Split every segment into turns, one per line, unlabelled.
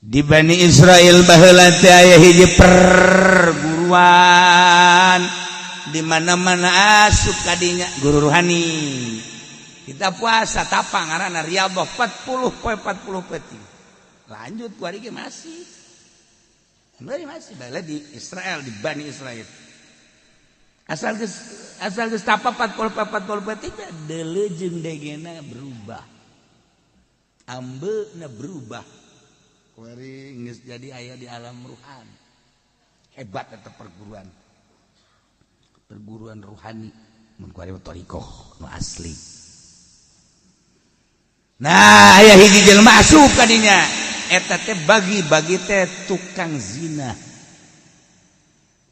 Di Bani Israel baheula teh aya hiji perguruan, di mana-mana asup kadinya guru ruhani. Kita puasa tapa ngaranna riyadhah 40 poe 40 peuting. Lanjut kuari ge masih. Masih baheula di Israel, di Bani Israel. Asal geus tapa 40 poe 40 peuting, deuleu jeung degena berubah. Ambeuna berubah. Kuari geus jadi aya di alam ruhan. Hebat eta perguruan. Perguruan ruhani mun kuari mah thariqah nu asli. Nah, aya hiji jelema asup ka dinya. Eta teh bagi-bagi teh tukang zina.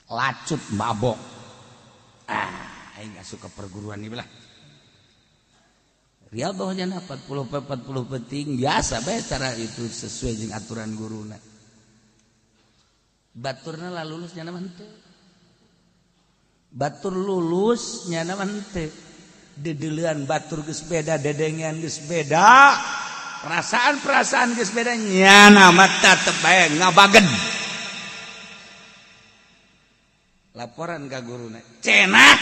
Lacut mabok. Ah, aing asup ke perguruan ieu lah. Riyadhah jana 40 40 peuting biasa bae, cara itu sesuai jeung aturan guruna. Baturna lah lulus nyana mah henteu. Batur lulus nyana mah henteu. Dedeulean batur geus beda, dedengean geus beda. Perasaan-perasaan geus beda, nyana mah tetep bae ngabagen. Laporan ka guruna. Cenah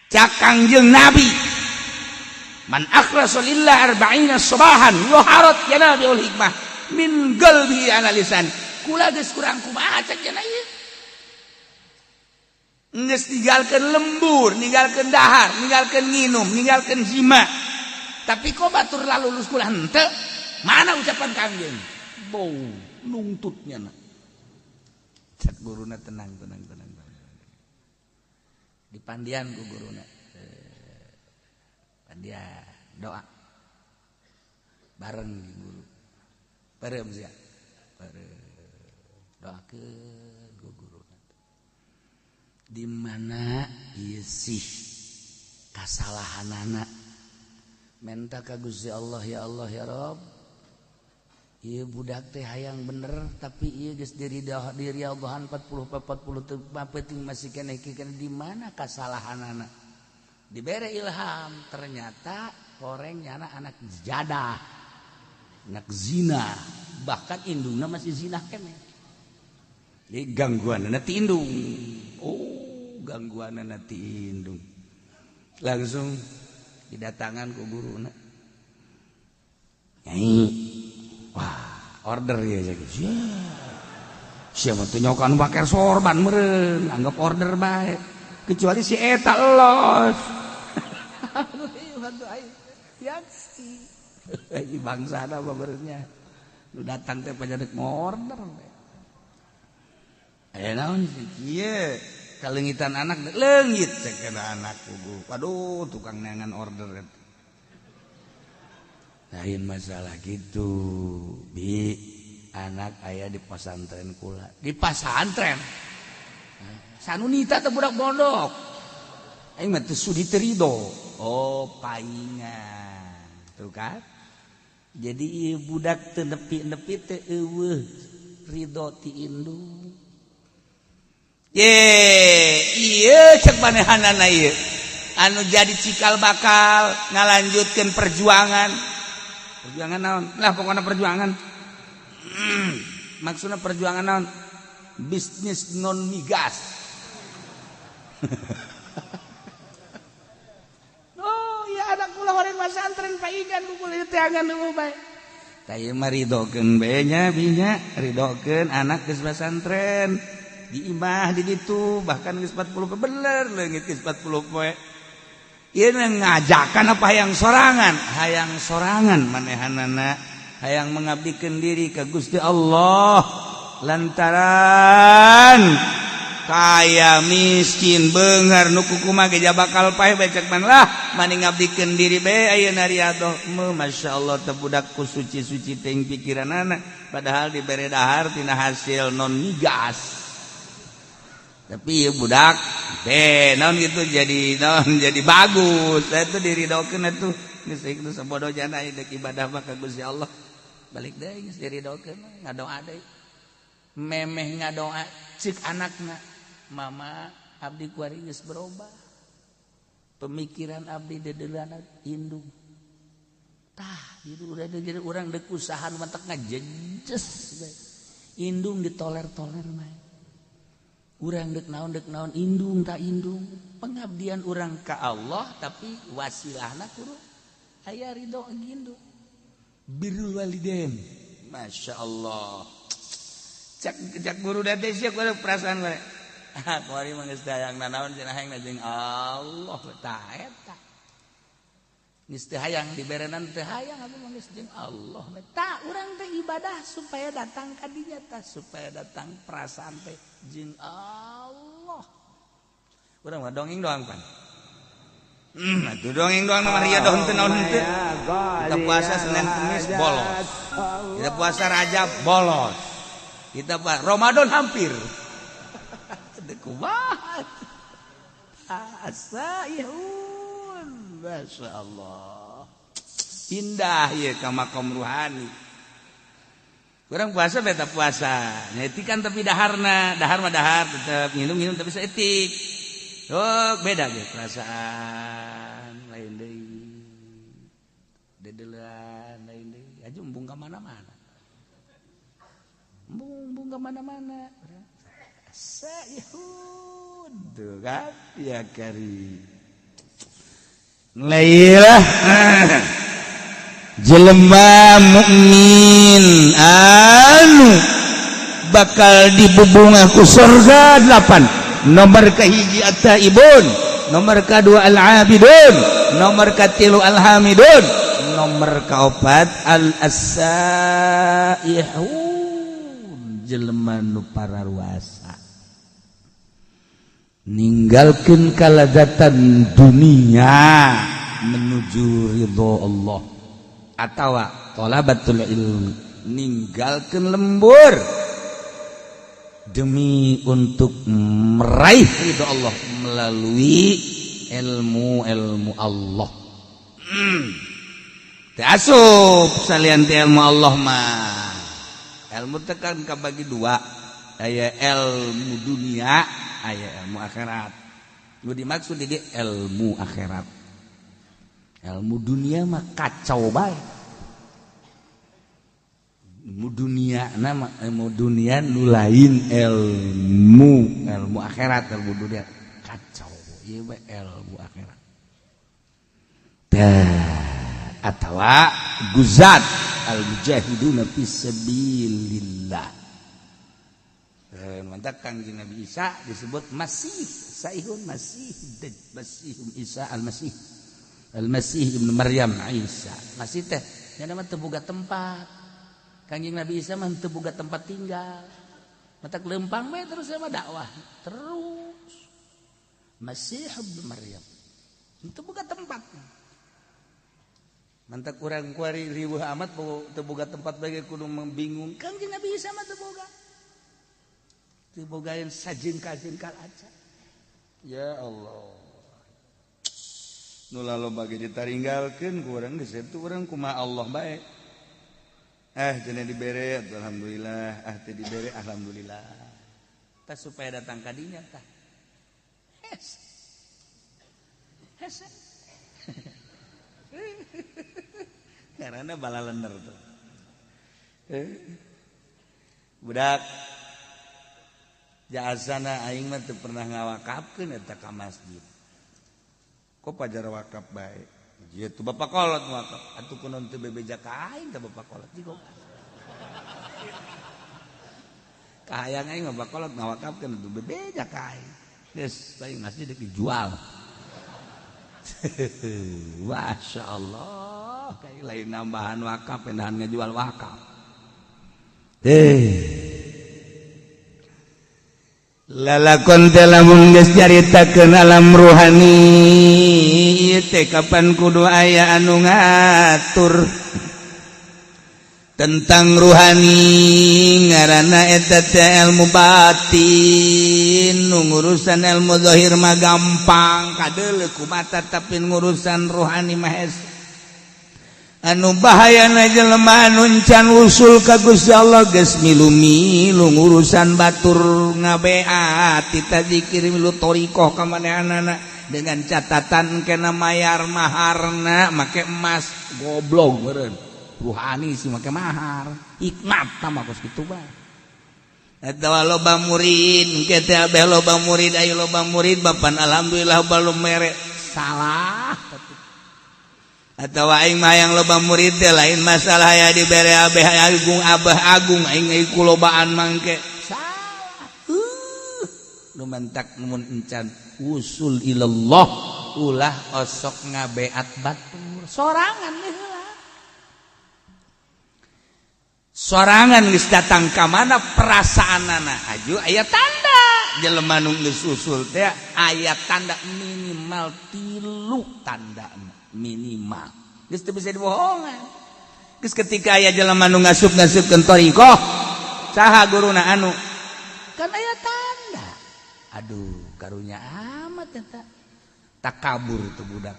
cak Kangjeng Nabi, man akhlasa lillah arba'ina sabahan zaharat yanabiul hikmah min qalbi ala lisan. Kula geus kurang kumaha cek cenah ieu, geus ninggalkeun lembur, ninggalkeun dahar, ninggalkeun nginum, ninggalkeun zina, tapi kok batur lalulus, kula henteu. Mana ucapan Kangjeng? Bau nungtutnya na. Cek guruna, "Tenang, tenang, tenang, tenang." Dipandian ku guruna, dia doa bareng guru. Bareng sia, bareng doakeun ku guru, di mana ieu sih kasalahanana? Menta ka Gusti Allah, "Ya Allah, ya Rob, ieu budak teh hayang bener, tapi ieu geus diri diri Allahan 40 40 peuting masih keneh kieu. Di mana kasalahanana?" Dibere ilham, ternyata koreng nyana anak jadah, anak zina, bahkan indungna masih zina keneh. Jadi gangguan ti indung. Oh, gangguan ti indung. Langsung didatangan ku guruna. "Nyai, wah, order ya." Ya siapa tuh nyokan pakai sorban meren, anggap order baik, kecuali si eta los bangsa apa bernya lu datang teh pajadak mau order. Eh, naon sih kieu kalengitan anak leungit? Cek anak kubu, waduh, tukang neangan order. Lain masalah gitu, bi anak ayah di pesantren kula, di pesantren sanunita teh budak pondok aing mah teu sudi, teu rido. Oh, paingan tuh kan. Jadi ieu budak teu nepi-nepi teu eueuh ridho ti indung. Ye, ieu cek manehanana, ieu anu jadi cikal bakal ngalanjutkeun perjuangan. Perjuangan naon lah, pokoknya perjuangan. Maksudnya perjuangan naon? Bisnis non migas. Oh ya, anak kula horeng pesantren, paingan ku kula teangan nu bae. Tah, ieu mah ridokeun bae nya, binya ridokeun anak geus pesantren di imah di ditu, bahkan geus 40 poe, bener leungit geus 40 poe. Ieu ngajakan apa hayang sorangan? Hayang sorangan manehanana, hayang mengabdikeun diri ka Gusti Allah, lantaran kaya miskin beunghar nu kumaha ge bakal paeh bae. Cek man lah, mani ngabdikeun diri bae ayeuna riyadhah. Masya Allah, teh budak ku suci-suci teuing pikiranana, padahal dibere dahar tina hasil non migas. Tapi ya budak deh naon gitu, jadi naon, jadi bagus. Saya tuh diridokeun atuh, geus itu sabodo jana deuk ibadah mah ka Gusti Allah. Balik deui geus diridokeun, ngadoa deui. Memeh ngadoa, cek anakna, "Mama, abdi kuari geus berubah pemikiran abdi, dedeulana indung." Tah, itu udah jadi urang dek usaha matak ngajejes bae. Indung ditoler-toler bae. Urang dek naon indung tak indung. Pengabdian urang ka Allah, tapi wasilahna kudu aya ridho indung. Birrul walidain. Masya Allah. Cak cak guru date sia kudu perasaan gue. Ah, kuari mah geus hayang nanaon cenah, hayang jeung Allah tah eta. Geus teu hayang diberenan, teu hayang abdi mah, geus jeung Allah. Tah, urang teh ibadah supaya datang ka dinya tah, supaya datang perasaan teh jeung Allah. Urang mah dongeng doang pan. Atuh dongeng doang mah, riadoh henteu naon henteu. Kita puasa Senin Kamis bolos. Kita puasa Rajab bolos. Kita puasa Ramadan hampir. Kumaha? Asaihun. Masya Allah. Indah ya ke makom ruhani. Kurang puasa beta puasa. Nyetikan tapi daharna, dahar mah dahar tetep minum-minum tapi saeutik. Oh, beda ge perasaan lain deui. Dedelan lain deui. Aju embung ka mana-mana. Embung embung ka mana-mana. Saihun. Tuh kan ya kari. Lailah jelema mukmin anu bakal dibubungah ku surga delapan. Nomor kahiji at-taibun, nomor kedua al-abidun, nomor katilu al-hamidun, nomor kaopat al-asaihun, jelema nu pararuasa ninggalkeun kalazatan dunia menuju ridho Allah, atawa tholabatul ilmi, ninggalkeun lembur demi untuk meraih ridho Allah melalui ilmu-ilmu Allah. Teu asup salian ti ilmu Allah mah. Ilmu teh kan kabagi dua, aya ilmu dunia, aya ilmu akhirat. Nu dimaksud di ilmu akhirat. Ilmu dunia mah kacau bae. Ilmu dunia nama ilmu dunia nu lain ilmu ilmu akhirat. Ilmu dunia kacau, ieu bae ilmu akhirat. Tah, atawa guzat al mujahiduna fisabilillah. Mantap. Kangjeng Nabi Isa disebut Masih Saihun, Masih Masih Isa Al-Masih, Al-Masih Ibnu Maryam Isa. Masih teh nya mah teu boga tempat. Kangjeng Nabi Isa mah teu boga tempat tinggal, matak lempang bae terus sama dakwah terus. Masih Ibnu Maryam teu boga tempat. Mantak kurang kuari riweuh amat teu boga tempat bae kudu bingung. Kangjeng Nabi Isa mah teu boga, teu bogaeun sajengkal-jengkal aja. Ya Allah, nu loba ge ditaringgalkeun ku urang geus eta. Urang kumaha Allah bae. Eh, cenah dibere alhamdulillah, ah teu dibere alhamdulillah. Tah, supaya datang ka dinya tah. Hes hese karena balalener tuh. Eh, budak jasana aing mah teu pernah ngawakafkeun eta ka masjid. Kok pajar wakaf bae? Ieu tuh bapak kolot wakaf. Atuh kunaon teu bebeja ka aing teh bapak kolot? Jiko kahayang aing mah bapak kolot ngawakafkeun atuh bebeja ka aing. Geus paling masjid dijual. Masya Allah, kayak lain nambahan wakaf, pindahan ngejual wakaf. Eh, lalakon teh lamun geus caritakeun alam ruhani ieu teh, kapan kudu aya anu ngatur tentang ruhani? Ngaranna eta teh ilmu batin. Nu ngurusan ilmu zahir mah gampang kadeuleu ku mata, tapi ngurusan ruhani mah hese. Anu bahayana jelema anu can usul ka Gusti Allah geus milu-milu ngurusan batur, ngabeat tita zikir, milu thoriqoh ka manehanana. Dengan catatan kena mayar maharna make emas goblok meureun. Ruhani sih make mahar. Hikmat mah kos kitu bae. Atawa loba murid, engke teh abeh loba murid, ayo loba murid bapan alhamdulillah balum mere. Salah. Atawa aing mah yang loba murid teh lain masalah ya dibere abeh agung abah agung aing ku lobaan mangke. Salah. Nu mantak mun encan usul ilallah ulah osok ngabeat batur sorangan heula. Sorangan geus datang ka mana perasaanana aju aya tanda jelema nu geus usul teh aya tanda minimal 3 tanda minimal geus teu bisa dibohongan. Geus ketika aya jelema nu ngasup-ngasupkeun thariqah saha guruna anu kan aya tanda aduh karunya amat eta takabur tuh budak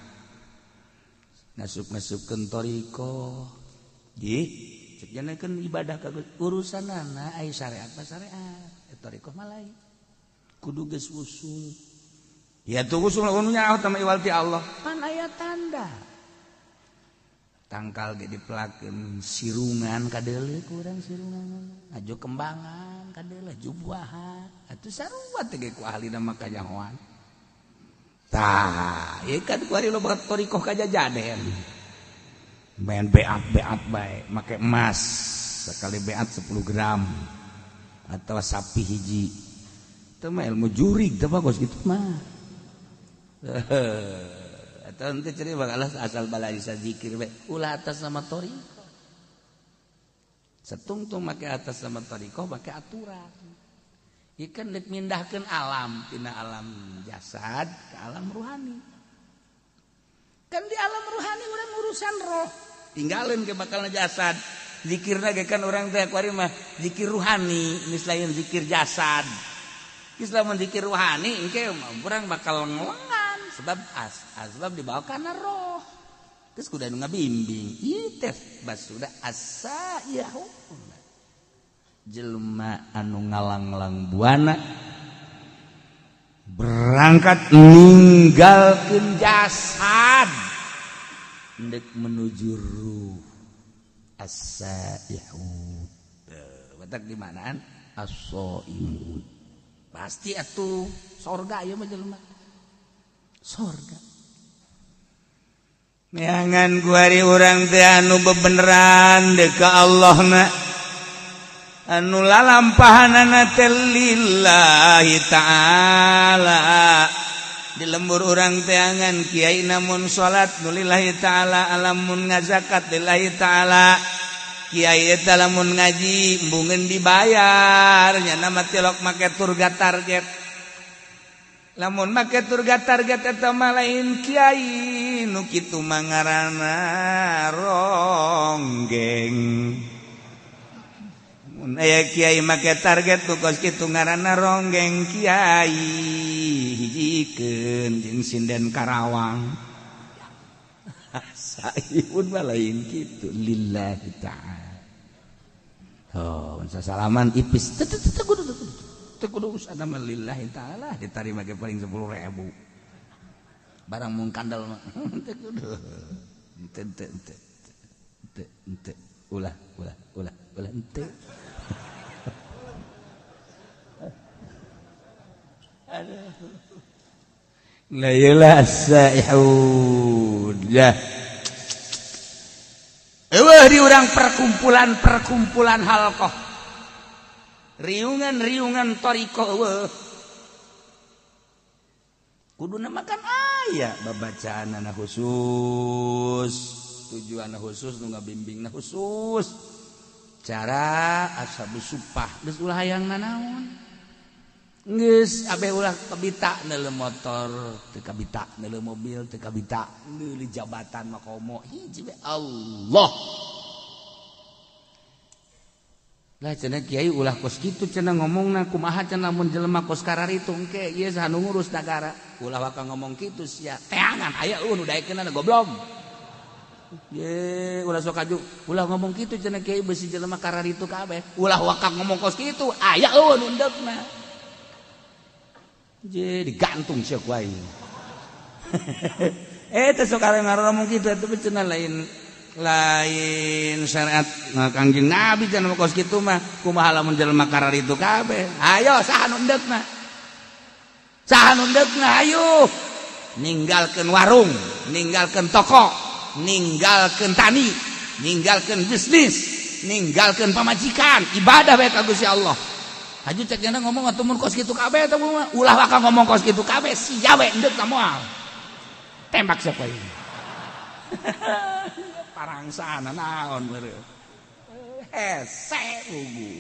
ngasup-ngasupkeun thariqah jih cek kan ibadah ka urusanana aya syariat mah syariat thariqah mah lain kudu geus usul ya tuh usul nya tama iwal ti Allah pan aya tanda tangkal ge dipelakeun sirungan kadeuleu kurang sirungan aju kembangan kadeuleu jubuahan atuh sarua teh ge ku ahlina mah kanyahoan tah ieu kan kuari loba thariqah kajajaden main beat-beat bae make emas sekali beat 10 gram atau sapi hiji itu mah ilmu jurig teh bagus gitu mah. Atau nanti cerita bakal asal balai zikir bae ulah atas nama thariqah setungtung make atas nama thariqah make aturan ikan dek mindahkeun alam tina alam jasad ke alam ruhani. Kan di alam ruhani urang urusan roh tinggalin ke bakal jasad zikirna ge kan urang teh kuari mah zikir ruhani geus lain zikir jasad. Geus lamun zikir ruhani engke urang bakal ngelengan sebab asbab dibawa kana roh terus kudu anu ngabimbing ieu teh basuda asa-yahu jelema anu ngalanglang buana berangkat ninggalkeun jasad ndek menuju ruh as-saihun batak di manaan as-saimun pasti atuh sorga ieu mah jelema sorga neangan kuari urang teh anu bebeneran deuk ka Allahna anu lalampahanana teh lillahi ta'ala. Di lembur urang teangan kiai namun salat nu lillahi ta'ala alamun ngazakat lillahi ta'ala kiai eta lamun ngaji embungeun dibayar nya nama tilok make turga target lamun make turga target eta mah lain kiai nu kitu mah ngaranna ronggeng. Mun aya kiai make target nu kos kitu ngaranna ronggeng kiai hijikeun jeung sinden Karawang. Saihun mah lain kitu lillahi ta'ala. Oh, salaman ipis teu teu kudu teu kudu urusan mah lillahi ta'ala ditarima ge paling 10.000. Barang mung kandel mah teu kudu. Teu teu teu teu teu ulah ulah ulah ulah henteu. Aduh. La ilaha saihun. Ya. Eueuh di urang perkumpulan-perkumpulan halqah. Riungan-riungan thariqah eueuh. Kuduna makan aya babacaanana khusus, tujuanna khusus nu ngabimbingna khusus. Cara ashabus supah geus ulah hayang nanaon. Geus abeh ulah kabita neuleuh motor, teu kabita neuleuh mobil, teu kabita neuleuh jabatan mah komo hiji we Allah. Lah cenah kiai ulah kos kitu cenah ngomongna kumaha cenah mun jelema kos kararitu engke ieu saha nu ngurus nagara. Ulah waka ngomong kitu sia teangan aya eueuh nu daekeunana goblok. Ye ulah sok aju ulah ngomong kitu cenah kiai beusi jelema kararitu kabeh. Ulah waka ngomong kos kitu aya eueuh nu endekna. Je digantung sia ku aing. Teh sok ngaromong kitu atuh cenah lain lain syariat nah, Kangjeng Nabi cenah kos kitu mah kumaha lamun jelema kararitu kabeh. Ayo saha nu endeukna? Saha nu endeukna ayo. Ninggalkeun warung, ninggalkeun toko, ninggalkeun tani, ninggalkeun bisnis, ninggalkeun pamajikan, ibadah bae ka Gusti Allah. Haju cek jana ngomong atuh mun kos kitu kabeh eta mah ulah waka ngomong kos kitu kabeh sia we endeuk moal. Tembak siapa ini? Parangsana naon meureun. Hese bubu.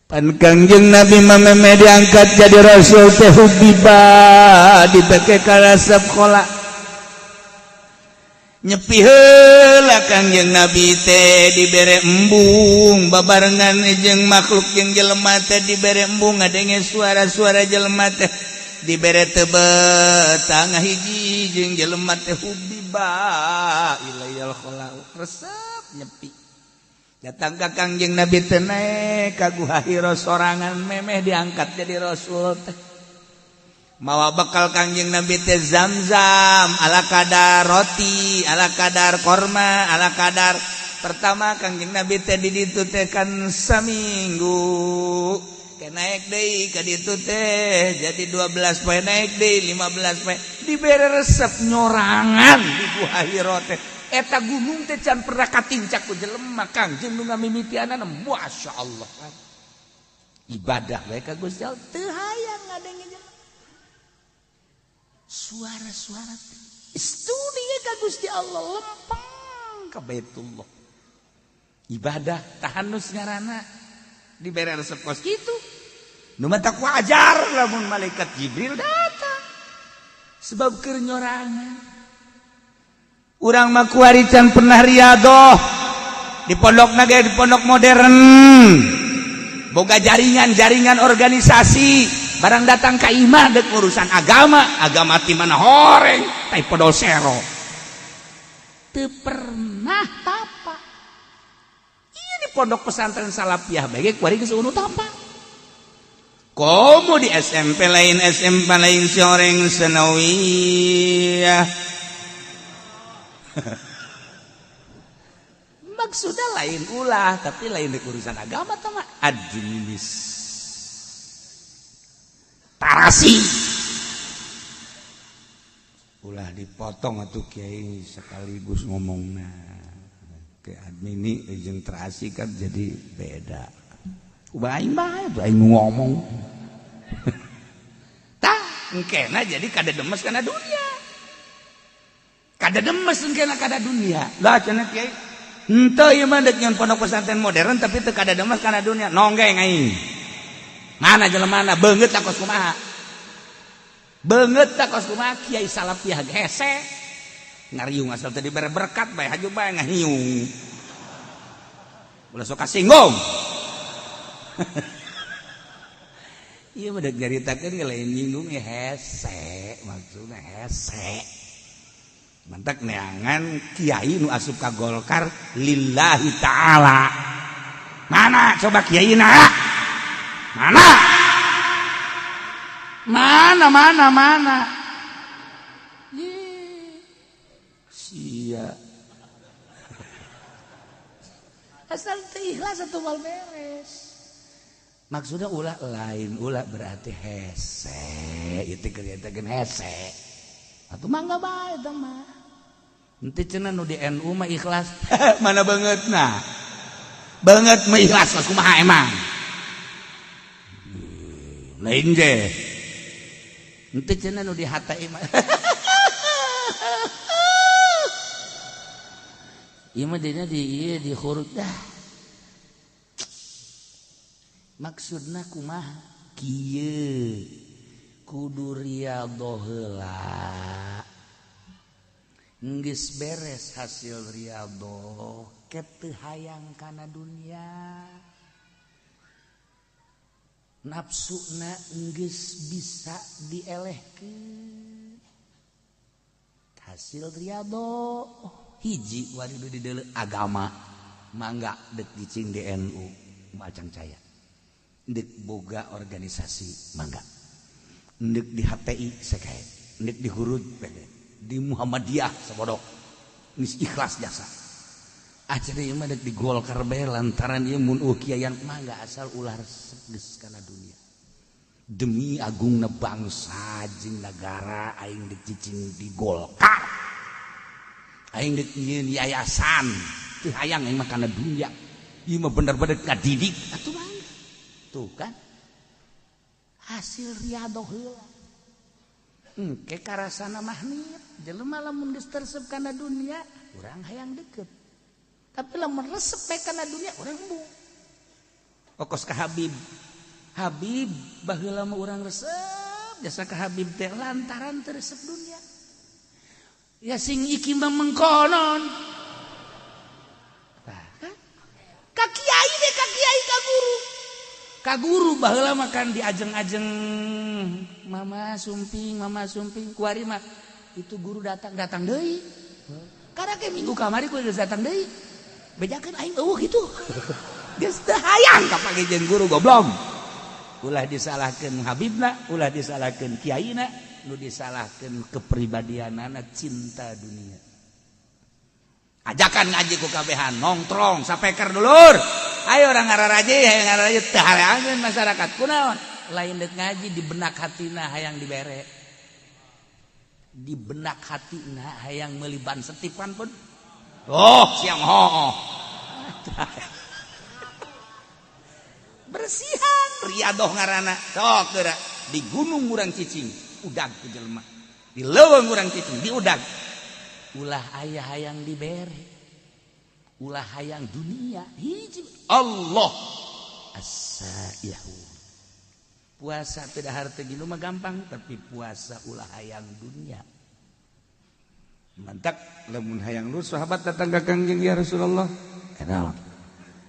Pan Kangjeng Nabi mah diangkat jadi rasul teh hubiba dibeke karasep kola. Nyepi heula Kangjeng Nabi teh dibere embung babarengan jeung makhluk jeung jelema teh dibere embung ngadenge suara-suara jelema teh dibere tebet tangah hiji jeung jelema teh hubiba ilayal khala resep nyepi datang ka Kangjeng Nabi teh naek ka Guha Hira sorangan memeh diangkat jadi rasul teh mawa bekal Kangjeng Nabi teh zam-zam ala kadar roti ala kadar korma ala kadar pertama Kangjeng Nabi teh di ditu teh kan saminggu ke naik deui ka ditu teh jadi 12 poe naik deui 15 poe dibere resep nyorangan di Guha Hira teh eta gunung teh can pernah katincak ku jelema Kangjeng nu ngamimitianana masyaallah ibadah bae ka Gusti Allah teu hayang ngadenge jelema suara-suara studi ka Gusti Allah lempeng ka Baitullah ibadah tahanus ngaranna dibere resep kos kitu nu matak wajar lamun malaikat Jibril datang sebab keur nyorangan urang mah kuari can pernah riadoh di pondok ge di pondok modern boga jaringan-jaringan organisasi barang datang ka imah dek urusan agama agama ti mana horeng tai podol sero teu pernah tapa ieu di pondok pesantren salafiyah bae kuari geus eueuh tapa komo di SMP lain SMP lain si horeng sanawiyah maksudnya lain ulah tapi lain dek urusan agama tama administrasi ulah dipotong atuh kiai sekaligus ngomongna ke admini jeung terasi kan jadi beda ubah aing bae tuh aing ngomong tah engkena jadi kada demes kana dunia kada demes engkena kada dunia lah cenah kiai henteu ieu mah deuk nyeun pondok pesantren modern tapi teu kada demes kana dunia nonggeng aing mana jelemana beungeut kos kumaha beungeut kos kumaha kiai salafiyah hese ngariung asal teu dibere berkat bae haju bae ngahiung ulah sok kasinggung ieu mah deuk nyaritakeun lain nyinggung hese maksudna hese mantak neangan kiai nu asup ka Golkar lillahi ta'ala mana coba kiai na mana mana mana mana sia asal teu ikhlas atuh moal beres maksudnya ulah lain ulah berarti hese itu kerjakan hese atuh mangga bae tah mah henteu cenah nu di NU mah ikhlas mana bangetna banget mah ikhlas kumaha emang lain ge henteu cenah nu di HTI mah ieu mah dina di ieu di huruf dah maksudna kumaha kieu kudu riyadhoh heula geus beres hasil riyadhoh ke teu hayang kana dunia nafsuna geus bisa dielehkeun hasil riyadhoh hiji wari di deuleu agama mangga deuk cicing di NU macang caya deuk boga organisasi mangga Ndek di HTI sekae, ndek di Hurud di Muhammadiyah sabodok. Geus ikhlas jasa. Acara ieu mah dek di Golkar bae lantaran ieu mun kiaian mah enggak asal ulah resep geus kana dunia. Demi agungna bangsa jeung nagara aing dek cicing di Golkar. Aing dek nyieun yayasan teu hayang aing mah kana dunia. Ieu mah bener-bener ngadidik atuh mangga. Tuh kan. Hasil riadoh heula. Engke karasana mahnit jelema lamun geus teresep kana dunia urang hayang deket. Tapi lamun resep bae kana dunia urang embung. Okos ka Habib. Habib baheula mah urang resep jasa ka Habib teh lantaran teu resep dunia. Ya sing iki mah mengkonon. Tah kan? Ka kiai deh, ka kiai ka guru. Ka guru baheula mah kan diajeng-ajeng mama sumping kuari mah itu guru datang deui. Karena ke minggu kamari ku geus datang deui. Bejakeun aing eueuh kitu. Geus teu hayang ka panggih jeung guru goblok. Ulah disalahkeun Habibna, ulah disalahkeun kiaina, nu disalahkeun kepribadianana cinta dunia. Ajakan ngaji ku kabehan, nongtrong sapeker dulur. Ayo orang ngararaji, ayo ngararaji teu hareangeun masyarakat. Kunaon? Lain dek ngaji di benak hatina hayang dibere. Di benak hatina hayang meuli ban setipan pun. Oh, siang ho. Bersihan riadoh ngaranna. Sok geura di gunung urang cicing, udag ku jelema. Di leuweung urang cicing, diudag. Ulah aya hayang dibere. Ulah hayang dunia. Hiji Allah as-saihu. Puasa tidak harta gini mah gampang, tapi puasa ulah hayang dunia. Mantak lamun hayang lu sahabat datang ka Kangjeng ya Rasulullah. Kenal.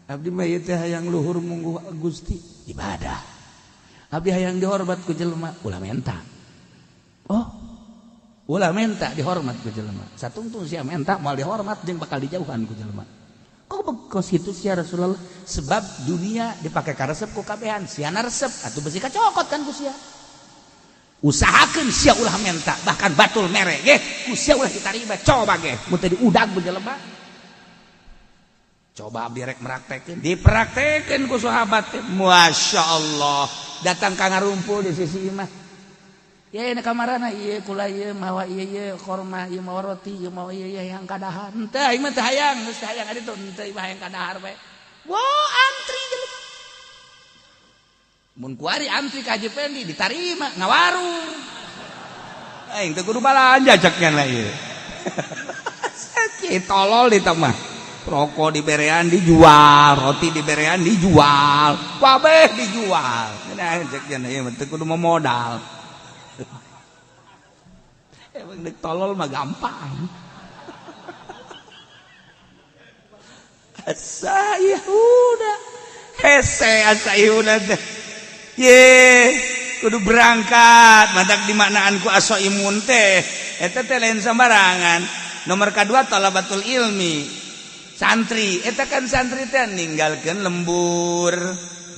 Abdi mah ieu teh hayang luhur mungguh Gusti ibadah. Abdi hayang dihormat ku jelema ulah menta. Oh. Ulah menta dihormat ku jelema. Satungtung sia menta moal dihormat jeung bakal dijauhan ku jelema. Kok kos kitu sia Rasulullah? Sebab dunia dipake karesep ku kabehan, siana resep atuh besi kacokot kan ku sia. Usahakeun sia ulah menta, bahkan batul mere ge ku sia ulah ditarima, coba ge mun teu diudag ku jelema. Coba abdi rek meraktekeun, dipraktekeun ku sahabat teh. Masya Allah, datang ka ngarumpul di sisi imah. Ya ini kamarana ieu kula ieu mawa ieu ieu korma ieu mawa roti ieu mawa ieu ieu yang kadahar. Henteu aing mah teu hayang, geus teu hayang adi tuh henteu ieu hayang kadahar bae. Wah, antri jelema. Mun kuari antri ka Haji Pendi ditarima ngawarung. Aing teu kudu balanja cek nya lah ieu. Sakit tolol di mah. Rokok diberean dijual, roti diberean dijual, kabeh dijual. Nah, cek nya ieu mah teu kudu modal. Emang dek tolol mah gampang. Asayuda. Hese asayuda teh. Ye, kudu berangkat. Matak dimaknaan ku asoimun teh. Eta teh lain sembarangan. Nomor kedua talabatul ilmi. Santri, eta kan santri teh ninggalkeun lembur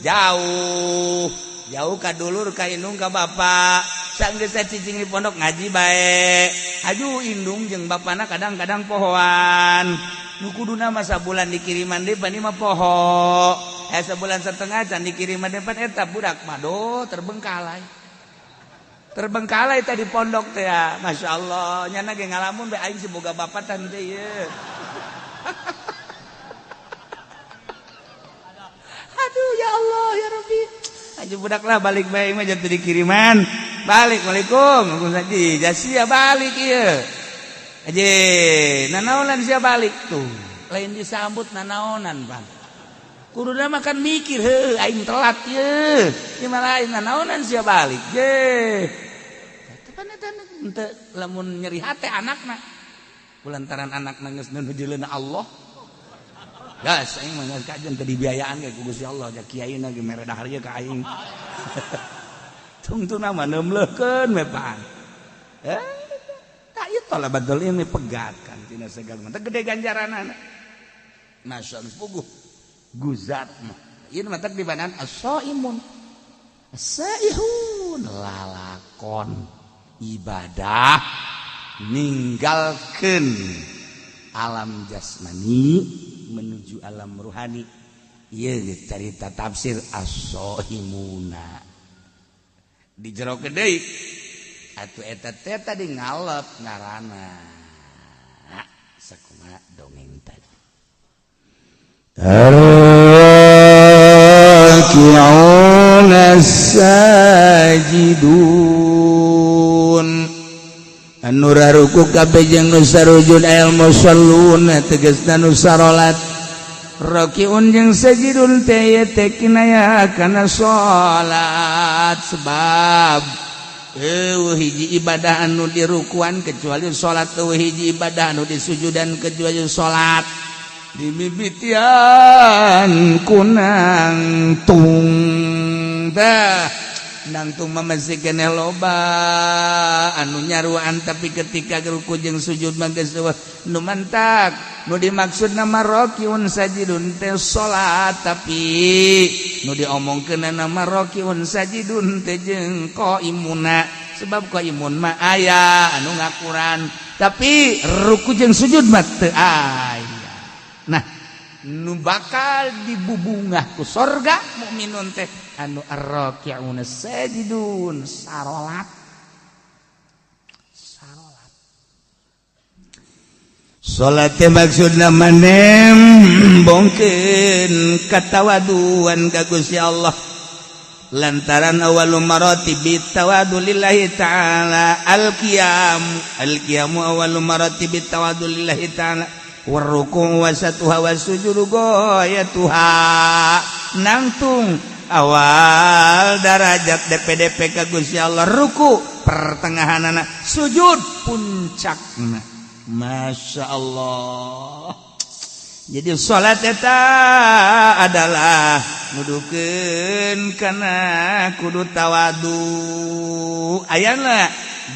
jauh. Jauh ka dulur ka indung ka bapak. Sanggeus cicing di pondok ngaji bae. Aju indung jeung bapana kadang-kadang pohoan. Nu kuduna mah sabulan dikiriman deui pan mah poho. Sebulan setengah can dikiriman deui pan eta budak mah do terbengkalai. Terbengkalai tadi pondok teh ya. Masya Allah, nyana ge ngalamun bae aing si boga bapak tah teh ieu. Aduh ya Allah ya Rabbi. Aja budak lah balik bae mah jatuh dikiriman. Balik, waalaikum. Haji, jasia balik ieu. Haji, nanaonan sia balik tuh. Lain disambut nanaonan, Bang. Kuduna mah kan mikir, heuh aing telat ieu. Ieu mah lain nanaonan sia balik. Ye. Tepan eta henteu lamun nyeri hate anakna. Kulantaran anakna geus nuju Allah. Gas aing mah geus kajen teu dibiayaan ge ku Gusti Allah, ja kiaina ge mere dahar ge ka aing. Tungtuna mah neumleukeun we pan. Tak ieu talabatul ilmi pegat kan tina segala mah gede ganjaranana. Masya Allah puguh guzat mah. Ieu mah teh dibanan as-saimun. As-saihun lalaki. Lalakon ibadah ninggalkeun alam jasmani menuju alam ruhani. Ieu carita tafsir as-sohimuna di jero deui atuh eta teh tadi ngalep ngaranna sakumaha dongeng tadi.
Arraki'una sajidun
anu raruku kabeh jeung nu sarujud al musalluna tegasna nu sarolat. Rakiun jeung sajidun teh teh kinaya kana salat, sebab eueuh hiji ibadah anu dirukuan kecuali salat, eueuh hiji ibadah anu disujudan kecuali salat. Dimimitian kunang tung dah nangtung mah masih keneh loba anu nyaruan, tapi ketika ruku jeung sujud mah geus eueuh nu mantak. Nu dimaksud nama rakiun sajidun teh salat, tapi nu diomongkeun nama rakiun sajidun teh jeung qaimuna, sebab qaimun mah aya anu ngakuran, tapi ruku jeung sujud mah teu aya. Nah, nu bakal dibubungah ku sorga mukminun teh anu arraki'una sajidun sarolat. Sarolat.
Salat teh maksudna manem bongkeun katawaduan ka Gusti Allah, lantaran awwalu maratibi tawadu lillahi ta'ala al-qiyam, al-qiyamu awwalu maratibi tawadu lillahi ta'ala warruku wasatuha wasujudu goyatuha. Nangtung awal darajat DPDP ka Gusti Allah ruku pertengahanana, sujud puncakna. Masya Allah. Jadi salat eta adalah nudukeun kana kudu tawadu. Ayana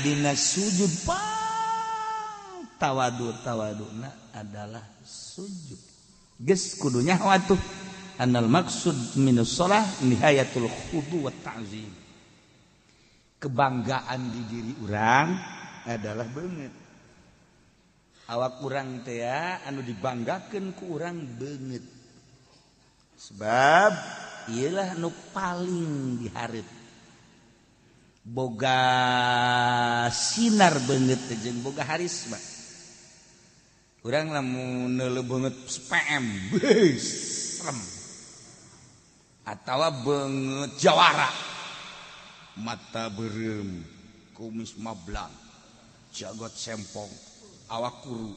dina sujud pang tawadu, tawaduna adalah sujud. Geus kudu nyaho atuh anal maksud minus shalah nihayatul khudu wa ta'zim. Kebanggaan di diri urang adalah beungeut. Awak urang teh anu dibanggakeun ku urang beungeut. Sebab ieulah nu paling dihareup. Boga sinar beungeut teh jeung boga harisma. Urang lamun neuleuh beungeut PM, beuh, serem. Atawa beungeut jawara. Mata beureum, kumis mablang, jagot sempong, awak kuru.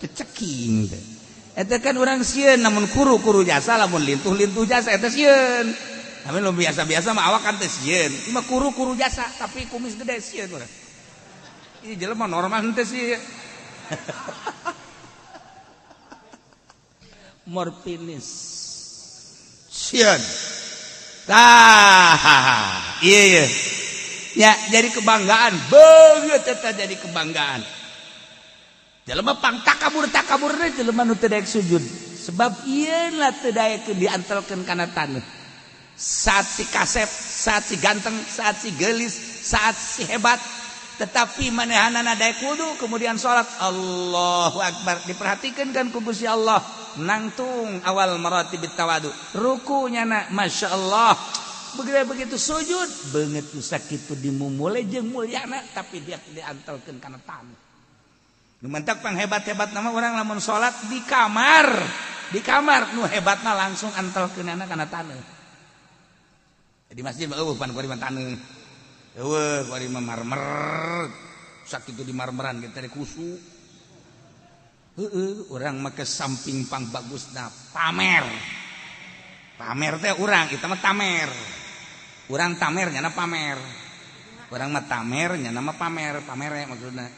Teu ceking teh. Eta kan urang sieun namun kuru-kuru jasa, lamun lintuh-lintuh jasa eta sieun. Tapi lu biasa-biasa mah awak kan teh sieun. Ieu mah kuru-kuru jasa tapi kumis gede sieun urang. Ieu jelema normal henteu sih. Morfinis. Sieun. Tah, iya iya. Ya, jadi kebanggaan, beungeut eta jadi kebanggaan. Jelema pang takabur-takabur teh jelema nu teu daek sujud. Sebab ieu lah teu daekeun diantelkeun kana taneuh. Saat si kasep, saat si ganteng, saat si geulis, saat si hebat, tetapi manehanana daek wudu kemudian salat Allahu Akbar, diperhatikan kan ku Gusti Allah. Nangtung awal maratibit tawadu, rukunya na Masya Allah. Begitu sujud beungeut nu sakitu dimumule jeung mulyana, tapi dia diantelkeun kana taneuh. Nu mantak pang hebat-hebat nama orang lamun salat di kamar, di kamar nu hebatna langsung antelkeunana kana taneuh. Di masjid mah eueuh pan kuari mah taneuh. Eueuh kuari mah marmer. Sakitu di marmeran kita di kusu. Heeh, urang mah ke samping pang bagusna pamer. Pamer teh urang, eta mah tamer. Urang tamer nyana pamer. Urang mah tamer nyana mah pamer, pamere maksudna.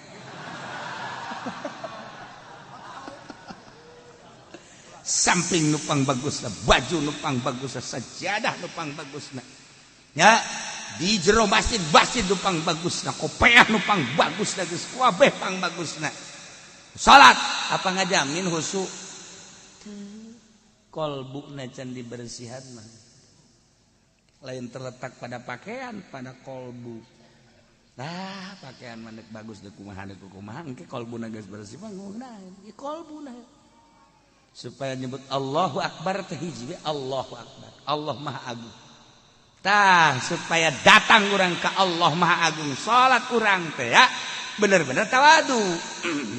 Samping nupang bagusna, baju nupang bagusna, sajadah nupang bagusna. Ya, di jero masjid masjid nupang bagusna, kopeah nupang bagusna, geus kabeh pang bagusna. Salat apa ngajamin khusyuk?
Kolbuna can dibersihan mah. Lain terletak pada pakaian, pada kolbu. Nah, pakaian mah deuk bagus deuk kumaha deuk kumaha engke kolbuna geus bersih mah ngeunaheun. Ieu kolbuna. Supaya nyebut Allahu Akbar teh hiji we Allahu Akbar. Allah Maha Agung. Tah supaya datang urang ka Allah Maha Agung, salat urang teh ya bener-bener tawadu.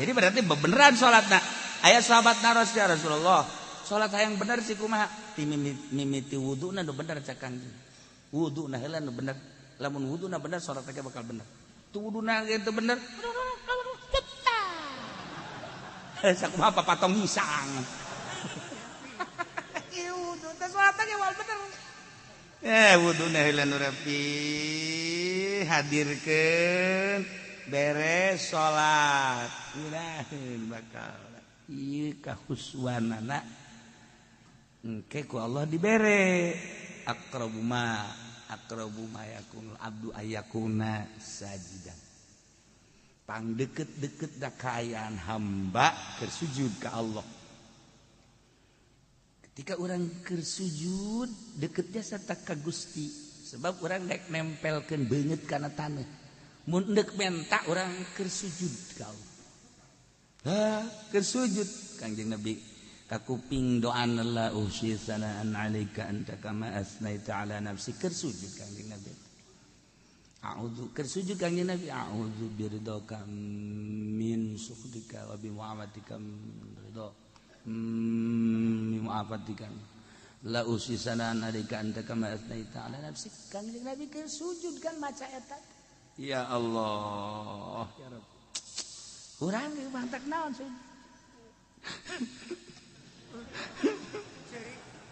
Jadi berarti bebeneran salatna. Aya sahabat naros ya Rasulullah, salat hayang bener sih kumaha? Ti mimiti wuduna nu bener cak Kangjeng. Wuduna heula nu bener. Lamun wuduna bener salat teh bakal bener. Tu wuduna ge teu bener. Sakumaha papatong hisang. Ieu wudu teh salat ge moal bener. Wuduna heula nu rapi hadirkeun beres salat. Ngeunaheun bakal ieu kahuswanana engke ku Allah dibere aqrabu ma yakunul abdu ayakuna sajidan. Pang deket-deket da kaayaan hamba keur sujud ka Allah. Ketika orang keur sujud deket jasa ka Gusti, sebab orang daek nempelkeun beungeut kana taneuh. Mun deuk menta urang keur sujud ka Allah. Ha, keur sujud Kangjeng Nabi kakuping doana la uhsi sanaan alaika anta kama asnaita ala nafsi keur sujud Kangjeng Nabi. A'udzu keur sujud Kangjeng Nabi a'udzu biridhaka min sukhtika wa bi mu'afatika ridha min mu'afatika la uhsi sanaan alaika anta kama asnaita ala nafsi. Kangjeng Nabi keur sujud kan maca eta. Ya Allah ya Rabb. Urang ge mantak naon sujud.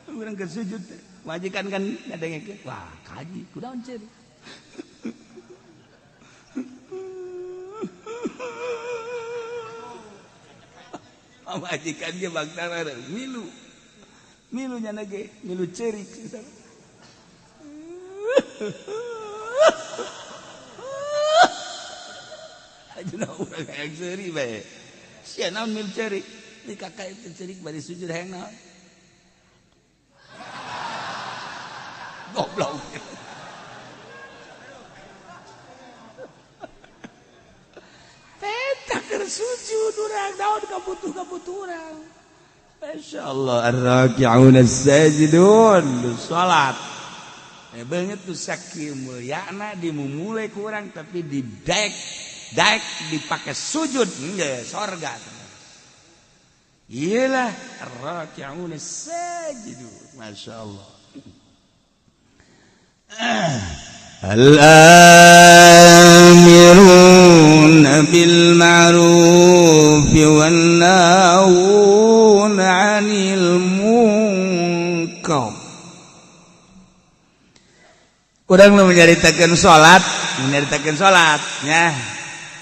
Urang keur sujud majikan kan ngadengekeun wah kaji kunaon ceurik. Majikan ge bangtara milu. Milu nya ge milu ceurik. Ajuna urang hayang ceurik bae. Sia naon milu ceurik? Di kakak itu ceurik bari sujud hayang naon? Goblok. Peta keur sujud urang naon kabutuh-kabutuh urang. Masyaallah ar-raki'un as-sajidun salat. Beungeut tuh sakieu mulyana dimumule ku urang tapi didaek daek dipake sujud geus sorga. Iyalah ar-raki'un as-sajidun. Masyaallah. Al-amiruna bil ma'ruf wan nahuna 'anil munkar. Urang nu menyaritakeun salat, menyaritakeun salat nya.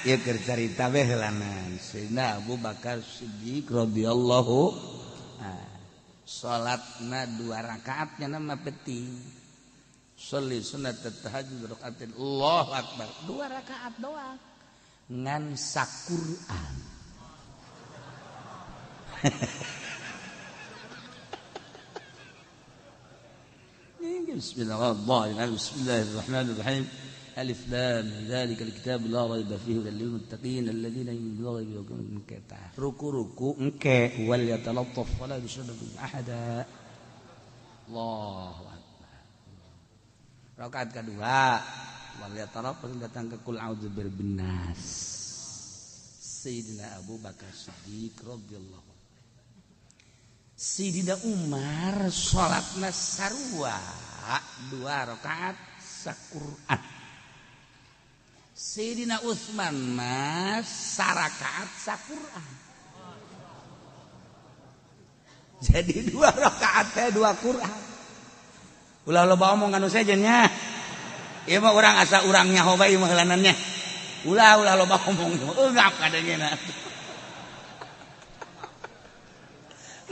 Ieu keur carita we heulanan. Sayyidina Abu Bakar Siddiq radhiyallahu salatna 2 rakaat nya mah penting. Sholli sunat tahajud rakaatin Allahu akbar 2 rakaat doang ngan saquran. Bismillahirrahmanirrahim. Bismillahirrahmanirrahim. Alif lam dzalikal kitab la raiba fihi hudal lil muttaqin alladzina yu'minuna bil ghaibi ruku-ruku engke wal yatalattaf wala yushriku ahada. Allahu akbar. Rakaat kedua wal yatalattaf datang ke kul a'udzu birabbin nas. Sayyidina Abu Bakar Siddiq radhiyallahu anhu. Sayyidina Umar salatna sarua 2 rakaat saquran. Sayyidina Utsman mah sarakaat saquran. Jadi 2 rakaat teh 2 Quran. Ulah loba omong anu sejen nya. Ieu mah urang asa urang nyaho bae mah heulanannya. Ulah ulah loba omong eungap kadangena.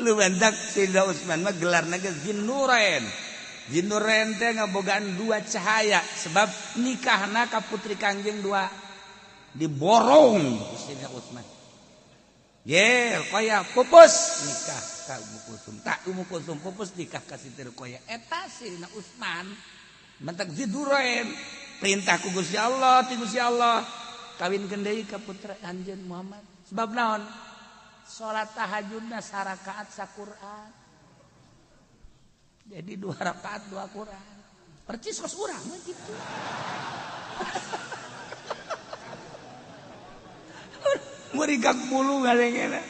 Lu bantak Sayyidina Utsman mah gelarna ge Zinnurain. Zinnurain teh ngabogaan 2 cahaya sebab nikahna ka putri Kangjeng 2 diborong Sayyidina Utsman. Ye, Ruqayyah pupus nikah ka Ummu Kulsum. Tak Ummu Kulsum pupus nikah ka Siti Ruqayyah. Eta Sayyidina Utsman mentak Dzidurain perintah ku Gusti Allah, ti Gusti Allah kawinkeun deui ka putra anjeun Muhammad. Sebab naon? Salat tahajudna sarakaat saquran. Jadi 2 rakaat 2 Quran. Percis kos urang mah kitu. Murigak bulu ngalengena.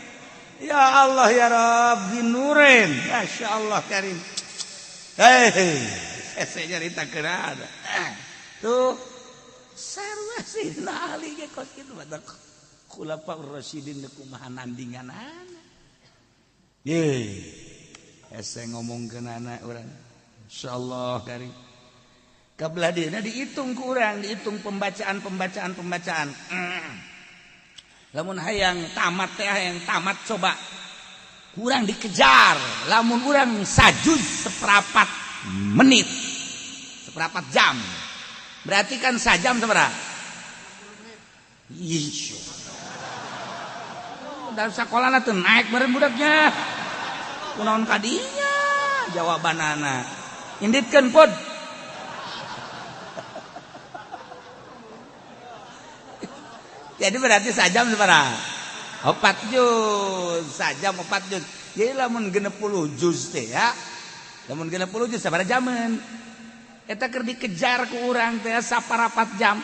Ya Allah ya Rabbi nurin. Masya Allah karim. Hei, saya nyarita kerana. Tuh, sarua Sayyidina Ali ge kos kitu badak. Khulafaur Rasyidin kumaha nandinganana. Ye. Hese ngomongkeun anak urang. Insyaallah karim. Kabelah dieuna dihitung ku urang, dihitung pembacaan. Lamun hayang tamat teh hayang tamat coba kurang dikejar. Lamun urang sajuz seperempat menit, seperempat jam, berarti kan sajam sabaraha? Ih, dalam sekolah tuh naik bareng budaknya. Kunaon kadinya jawabanana. Inditkeun pod. Jadi berarti sajam sabaraha? 4 juz, sajam 4 juz. Jadi lamun 60 juz teh ya. Lamun 60 juz sabaraha jaman? Eta keur dikejar ku urang teh saparapat jam.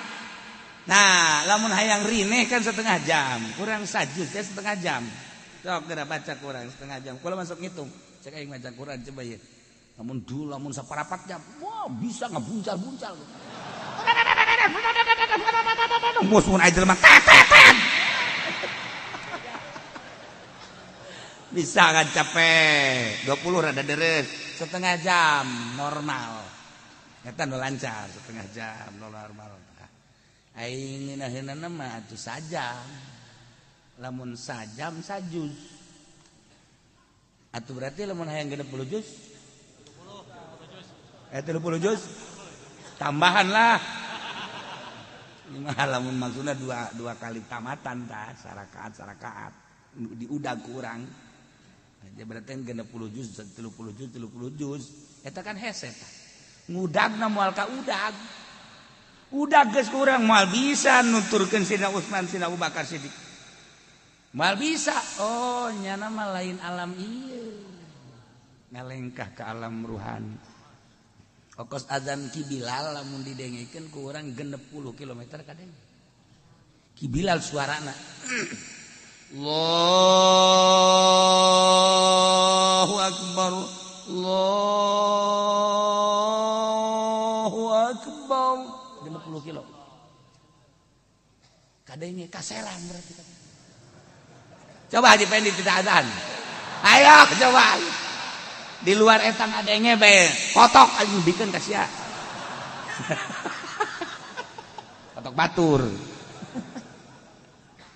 Nah, lamun hayang rineh kan setengah jam, kurang sajuz teh setengah jam. Sok geura baca kurang setengah jam. Kula masuk ngitung. Cek aing maca Quran coba ye. Lamun dulu lamun saparapat jam, wah bisa ngebuncal-buncal. Musun aja jelema tet. Bisa kan capek 20 rada deres setengah jam normal. Eta nu lancar setengah jam normal. Aing ngeunaheunana mah atuh sajam. Lamun sajam sajuz. Atuh berarti lamun hayang 60 juz 30 juz tambahan lah. Lamun maksudna dua kali tamatan tah sarakaat diudag ku urang. Jadi berarti 60 juz 30 juz 30 juz eta kan hese tah. Ngudagna moal ka udag. Udag geus ku urang moal bisa nuturkeun Sidina Utsman Sidina Abu Bakar Siddiq. Moal bisa. Oh nyana mah lain alam ieu. Ngalengkah ke alam ruhani. Okos azan Ki Bilal lamun didengekeun ku urang 60 km kadeng. Ki Bilal suarana. Allahu akbar. Allahu akbar. 60 kilo. Kadenge kaselang berarti. Coba Haji Pendi tidak azan. Ayo coba. Di luar etang adenge bae kotok anjing bikeun ka sia. Kotok batur.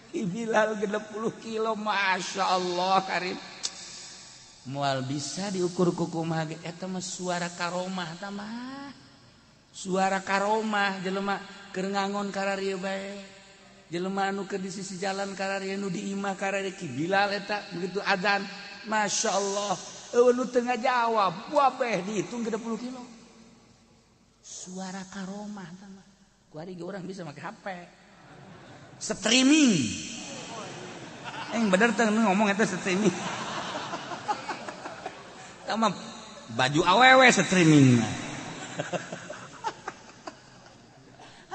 Ki Bilal 60 kilo Masya Allah karim. Moal bisa diukur ku kumaha ge eta mah suara karomah ta mah. Suara karomah jelema keur ngangon kararieu bae. Jelema anu keur di sisi jalan kararieu nu di imah kararieu Ki Bilal eta begitu azan Masya Allah. Nu teu ngajawab, wabeh dihitung 60 kilo. Suara karomah tah mah. Ku ari ge urang bisa make HP. Streaming. Yang bener teh ngomong eta streaming. Tah mah baju awewe streaming mah.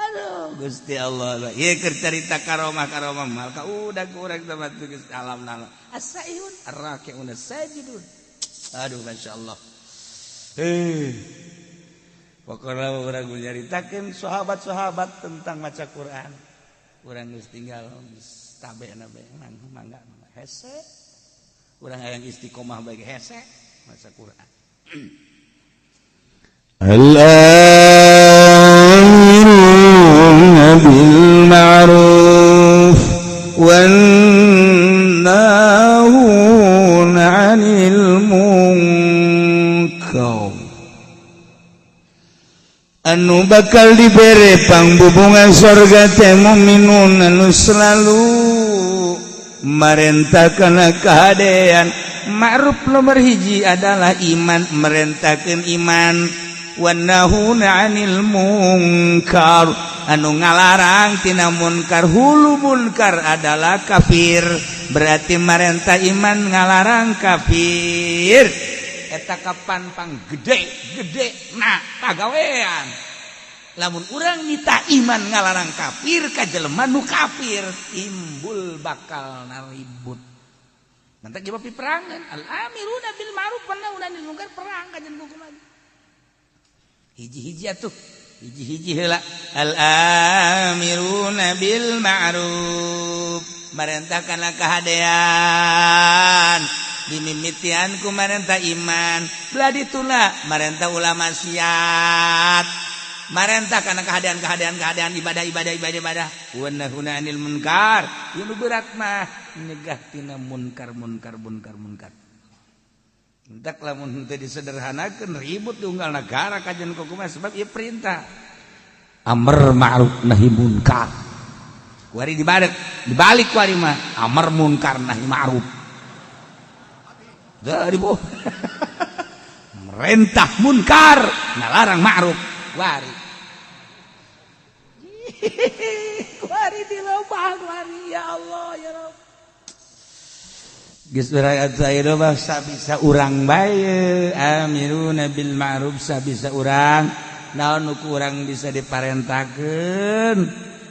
Aduh, Gusti Allah. Ieu keur carita karomah-karomah mal ka udah ku urang teh mah Gusti alam nala. As-saihun ar-raki'un as-sajidun. Aduh Masya Allah. Pokoknya orang nyaritakan sahabat-sahabat tentang maca Quran. Urang geus tinggal tabe nabe mangga hese. Urang hayang istiqomah bae hese maca Quran.
Al-amiruna bil ma'ruf wan nahuna 'anil munkar. Anu bakal dibere pangbubungan sorga teh mukminun anu selalu
Marentah kana kahadean. Ma'ruf nomor hiji adalah iman, merentahkeun iman. Wanahuna 'anil munkar, anu ngalarang tina munkar. Hulu munkar adalah kafir, berarti marentah iman, ngalarang kafir. Eta kapan pang gede gede? Nah, pagawean lamun urang nitah iman, ngalarang kafir ka jelema nu kafir, timbul bakal naribut. Nanti jawab peperangan. Al amiruna bil ma'ruf wa nahuna 'anil munkar, perang kajen hukum. Hiji-hiji atuh, hiji-hiji heula. Al amiruna bil ma'ruf, marentah kana kahadean, dimimitian ku marentah iman. Belah dituna marentah ulah maksiat, marentah kana kahadean, kahadean, kahadean, ibadah, ibadah, ibadah, ibadah. Wa nahuna 'anil munkar, ieu nu berat mah nyegah tina munkar, munkar, munkar, munkar. Entak lamun teu disederhanakeun, ribut tunggal negara kajian kumaha, sebab ieu perintah amar ma'ruf nahi munkar. Kuari dibalik, dibalik kuari mah amar munkar nahi ma'ruf. Dari bu merentah munkar, ngalarang ma'ruf. Kuari kuari di lobang kuari, ya Allah, ya Rabb. Geus bisa urang bae amiruna bil ma'ruf, bisa urang naon nu kurang bisa diparentakeun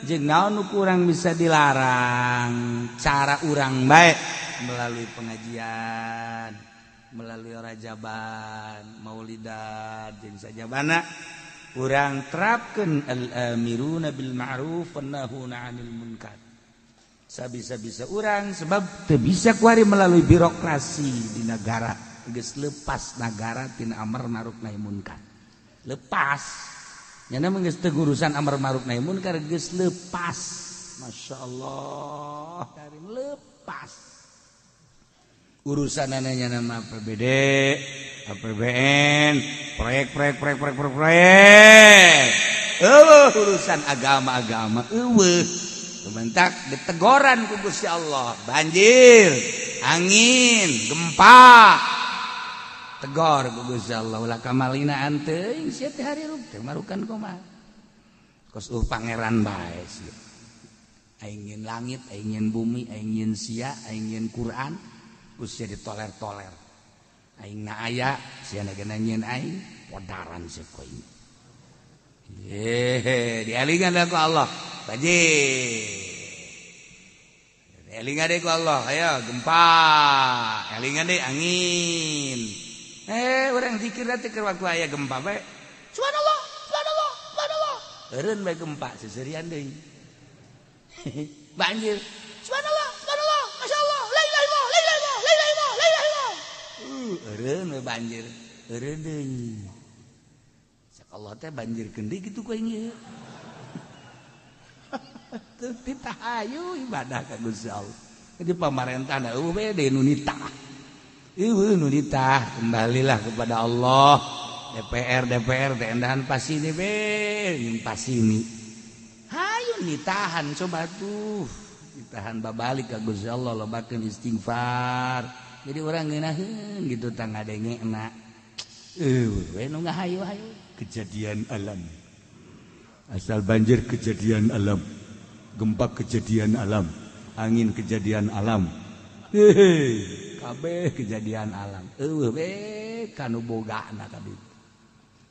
jeung naon nu kurang bisa dilarang. Cara urang bae melalui pengajian, melalui rajaban, maulidan, jeung sajabana urang terapkeun al amiruna bil ma'ruf wan nahuna 'anil munkar sabisa-bisa urang, sebab teu bisa kuari melalui birokrasi di negara. Geus lepas negara tina amar ma'ruf nahi munkar, lepas nyana mah, geus teu urusan amar ma'ruf nahi munkar, geus lepas. Masya Allah, dari lepas urusan nanya nama APBD, APBN, proyek, proyek, proyek, proyek, proyek, proyek. Urusan agama-agama eueuh. Bentak ditegoran ku Gusti Allah, banjir, angin, gempa, tegor ku Gusti Allah. Ulah kamalinaan teuing sia teh, hirup teh marukan kumaha, kos pangeran bae sia. Aing nyieun langit, aing nyieun bumi, aing nyieun sia, aing nyieun Quran, ku sia ditoler-toler. Aing na aya, sia na nyieun aing, podaran sia ku aing. Hehe, dialingan ku Allah banjir, elingan deh ku Allah, ayo gempa, elingan deh angin. Orang zikir nanti ke waktu aya gempa bae, subhanallah, subhanallah, subhanallah, eureun bae gempa, seserian deui. Banjir, subhanallah, subhanallah, masyaallah, la ilaha illallah, la ilaha illallah, la ilaha illallah, la ilaha illallah, eureun bae banjir, eureun deui. Cek Allah teh banjir deui kitu ku aing ieu. Teu ibadah ka Gusti Allah. Jadi pamarentah eueuh we deui nu nitah. Eueuh nu nitah, kembalilah kepada Allah. DPR, DPR teh endahan pasini be, jeung pasini. Hayu nitahan coba tuh. Ditahan babalik ka Gusti Allah, lobakeun istighfar. Jadi orang ngeunaheun gitu tah ngadengena. Eueuh we nu ngahayu-hayu.
Kejadian alam. Asal banjir kejadian alam. Gempa kejadian alam, angin kejadian alam, hehe, kabeh kejadian alam. Eueuh we kanu bogana ka ditu.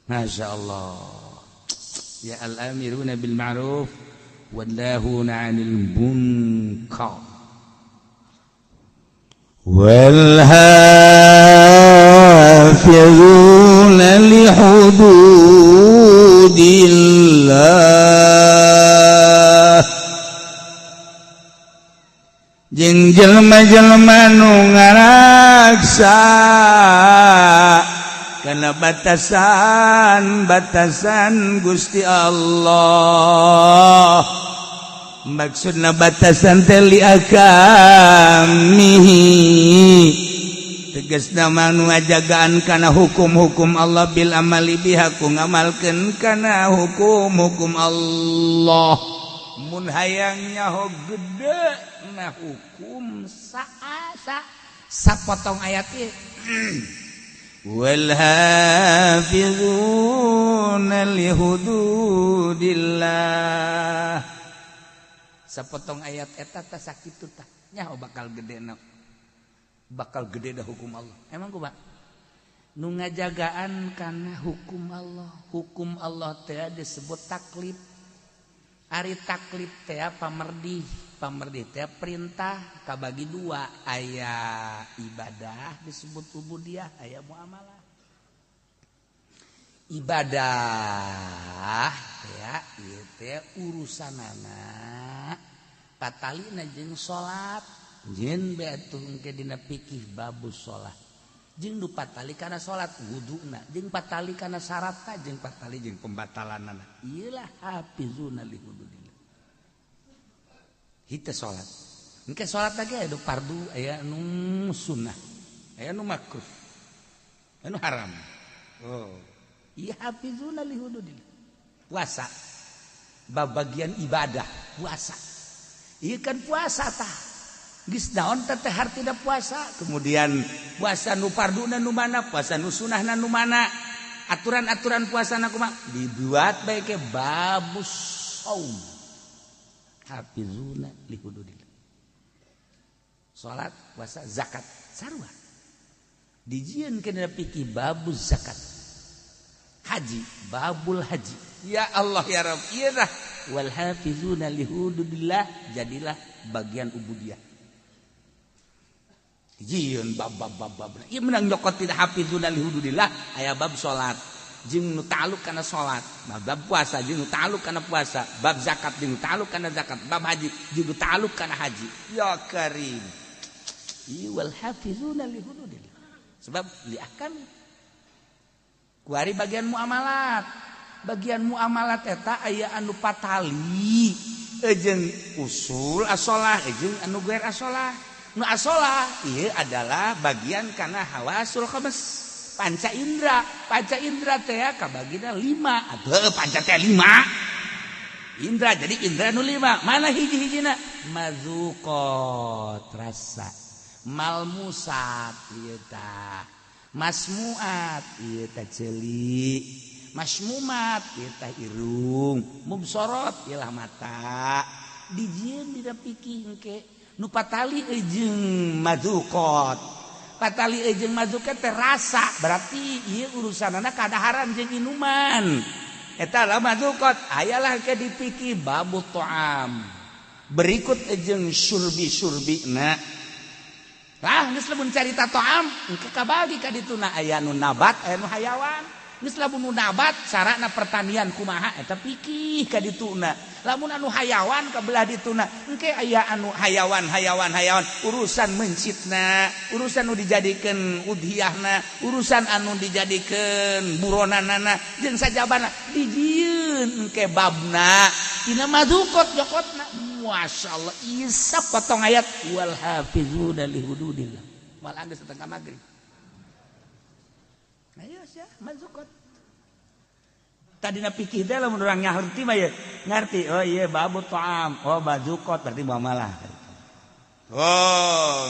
Masya Allah.
Ya, al-amiruna bil ma'ruf wan nahuna 'anil munkar.
والحافظون لحدود الله
jeung jelema-jelema nu ngaraksa kana batasan-batasan Gusti Allah. Maksudna batasan teh li ahkamihi, tegasna mah nu ngajagaan kana hukum-hukum Allah, bil amali biha, ku ngamalkeun kana hukum-hukum Allah. Mun hayang nyaho gede.
karena hukum sa sapotong ayat ieu.
Wal hafizuna li hududillah.
Sapotong ayat eta tah sakitu tah nyaho bakal gede na, bakal gede dah hukum Allah. Emang kumaha nu ngajagaan kana hukum Allah? Hukum Allah teh disebut taklif. Ari taklif teh pamerdih, pamerdih teh perintah, kabagi dua, aya ibadah disebut ubudiyah, aya muamalah. Ibadah ya ieu teh urusanana patalina jeung salat, jeung bae atuh engke dina fikih babus salat, jeung nu patali kana salat wuduna, jeung patali kana syaratna, jeung patali jeung pembatalanana. Ieulah hafizuna li hududillah. Hita salat engke salat lagi aya nu fardu, aya nu sunnah, aya nu makruh, aya nu haram. Oh ieu hafizuna li hududillah. Puasa babagian ibadah puasa, ieu kan puasa tah geus naon teh hartina puasa.
Kemudian puasa nu farduna nu mana, puasa nu sunahna nu mana, aturan-aturan puasana kumaha dibuat bae ke babus saum.
Hafizuna li hududillah. Salat, puasa, zakat sarua dijieun kana fikih babuz zakat. Haji babul haji.
Ya Allah ya Rabb, ieu tah
wal hafizuna li hududillah jadilah bagian ubudiyah. Jieun bab bab bab bab. Ieu menang nyokot tidak hafizuna li hududillah aya bab salat jeung nu ta'alluq kana salat, bab puasa jeung nu ta'alluq kana puasa, bab zakat jeung nu ta'alluq kana zakat, bab haji jeung nu ta'alluq kana haji.
Ya Karim.
Ieu wal hafizuna li hududillah. Sebab li ahkam kuari bagian muamalat. Bagian muamalat eta aya anu patali
jeung usul asolah jeung anu guer asolah. Nu asolah ieu adalah bagian kana hawasul khams, panca indra. Panca indra teh kabagina 5. Atuh panca teh 5 indra, jadi indra nu 5. Mana hiji-hijina?
Mazuqat rasa, malmusat ieu tah, masmuat ieu tah ceuli, masmumat ieu tah irung, mubsorot ieu lah mata. Dijieun dina pikih engke nu patali jeung
mazuqat.
Patali jeung mazuqat teh rasa, berarti ieu urusanana kadaharan jeung inuman.
Eta lah mazuqat, ayalah ke dipikih babu ta'am. Berikut jeung surbi-surbina.
Lah geus lamun carita ta'am engke kabagi ka dituna aya nu nabat, aya nu hayawan. Geus lamun nu nabat carana pertanian kumaha eta pikih ka dituna. Lamun anu hayawan ka belah dituna engke aya anu
hayawan hayawan hayawan urusan mencitna, urusan nu dijadikeun udhiyahna, urusan anu dijadikeun buronanana jeung sajabana dijieun engke babna
dina mazukot jokotna. Masyaallah isap potong ayat wal hafizuna li hududillah. Mal anggeus setengah magrib. Ayo sia mazukot.
Tadina pikir teh lamun urang ngarti mah ye, ngarti oh iya babu ta'am, oh bazukot berarti muamalah. Oh,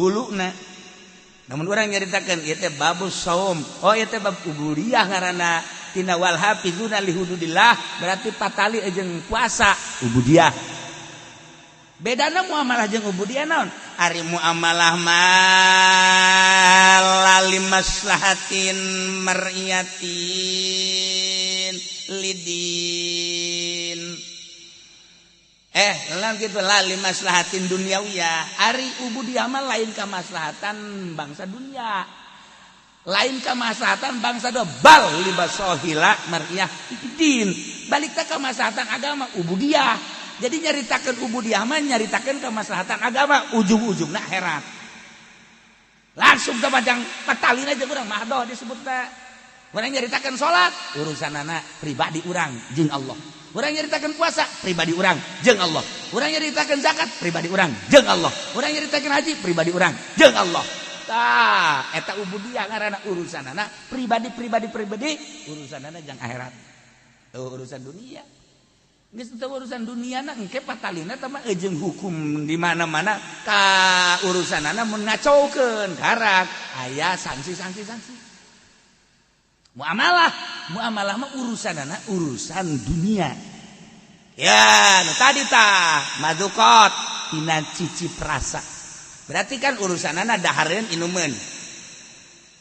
huluna. Namun urang nyaritakeun ieu teh babu saum, oh ieu teh bab ubudiyah ngaranna tina wal hafizuna li hududillah berarti patali jeung puasa ubudiyah. Bedana muamalah jeung ubudiyah naon? Ari muamalah mah lali maslahatin mar'iyatin lidin. Lain gitu lali maslahatin duniawiyah. Ari ubudiyah mah lain kamaslahatan bangsa dunia, lain kamaslahatan bangsa do bal libasohila mar'iyah din. Balik teh kamaslahatan agama ubudiyah. Jadi nyaritakeun ubudiyah mah nyaritakeun kamaslahatan agama, ujung-ujungna akhirat. Langsung ke macang patalin aja urang mahdoh disebutna. Urang nyaritakeun salat urusanana pribadi urang jeung Allah. Urang nyaritakeun puasa pribadi urang jeung Allah. Urang nyaritakeun zakat pribadi urang jeung Allah. Urang nyaritakeun haji pribadi urang jeung Allah. Tah, eta ubudiyah ngaranna urusanana pribadi pribadi pribadi, urusanana jeung akhirat. Urusan dunia.
Geus teu urusan dunia na engke patalina teh mah jeung hukum di mana-mana ka urusanana mun ngacaukeun karak aya sanksi-sanksi sanksi. Muamalah, muamalah mah urusanana urusan dunia. Ya, nu tadi tah madukot tina cicip rasa. Berarti kan urusanana dahareun inumeun.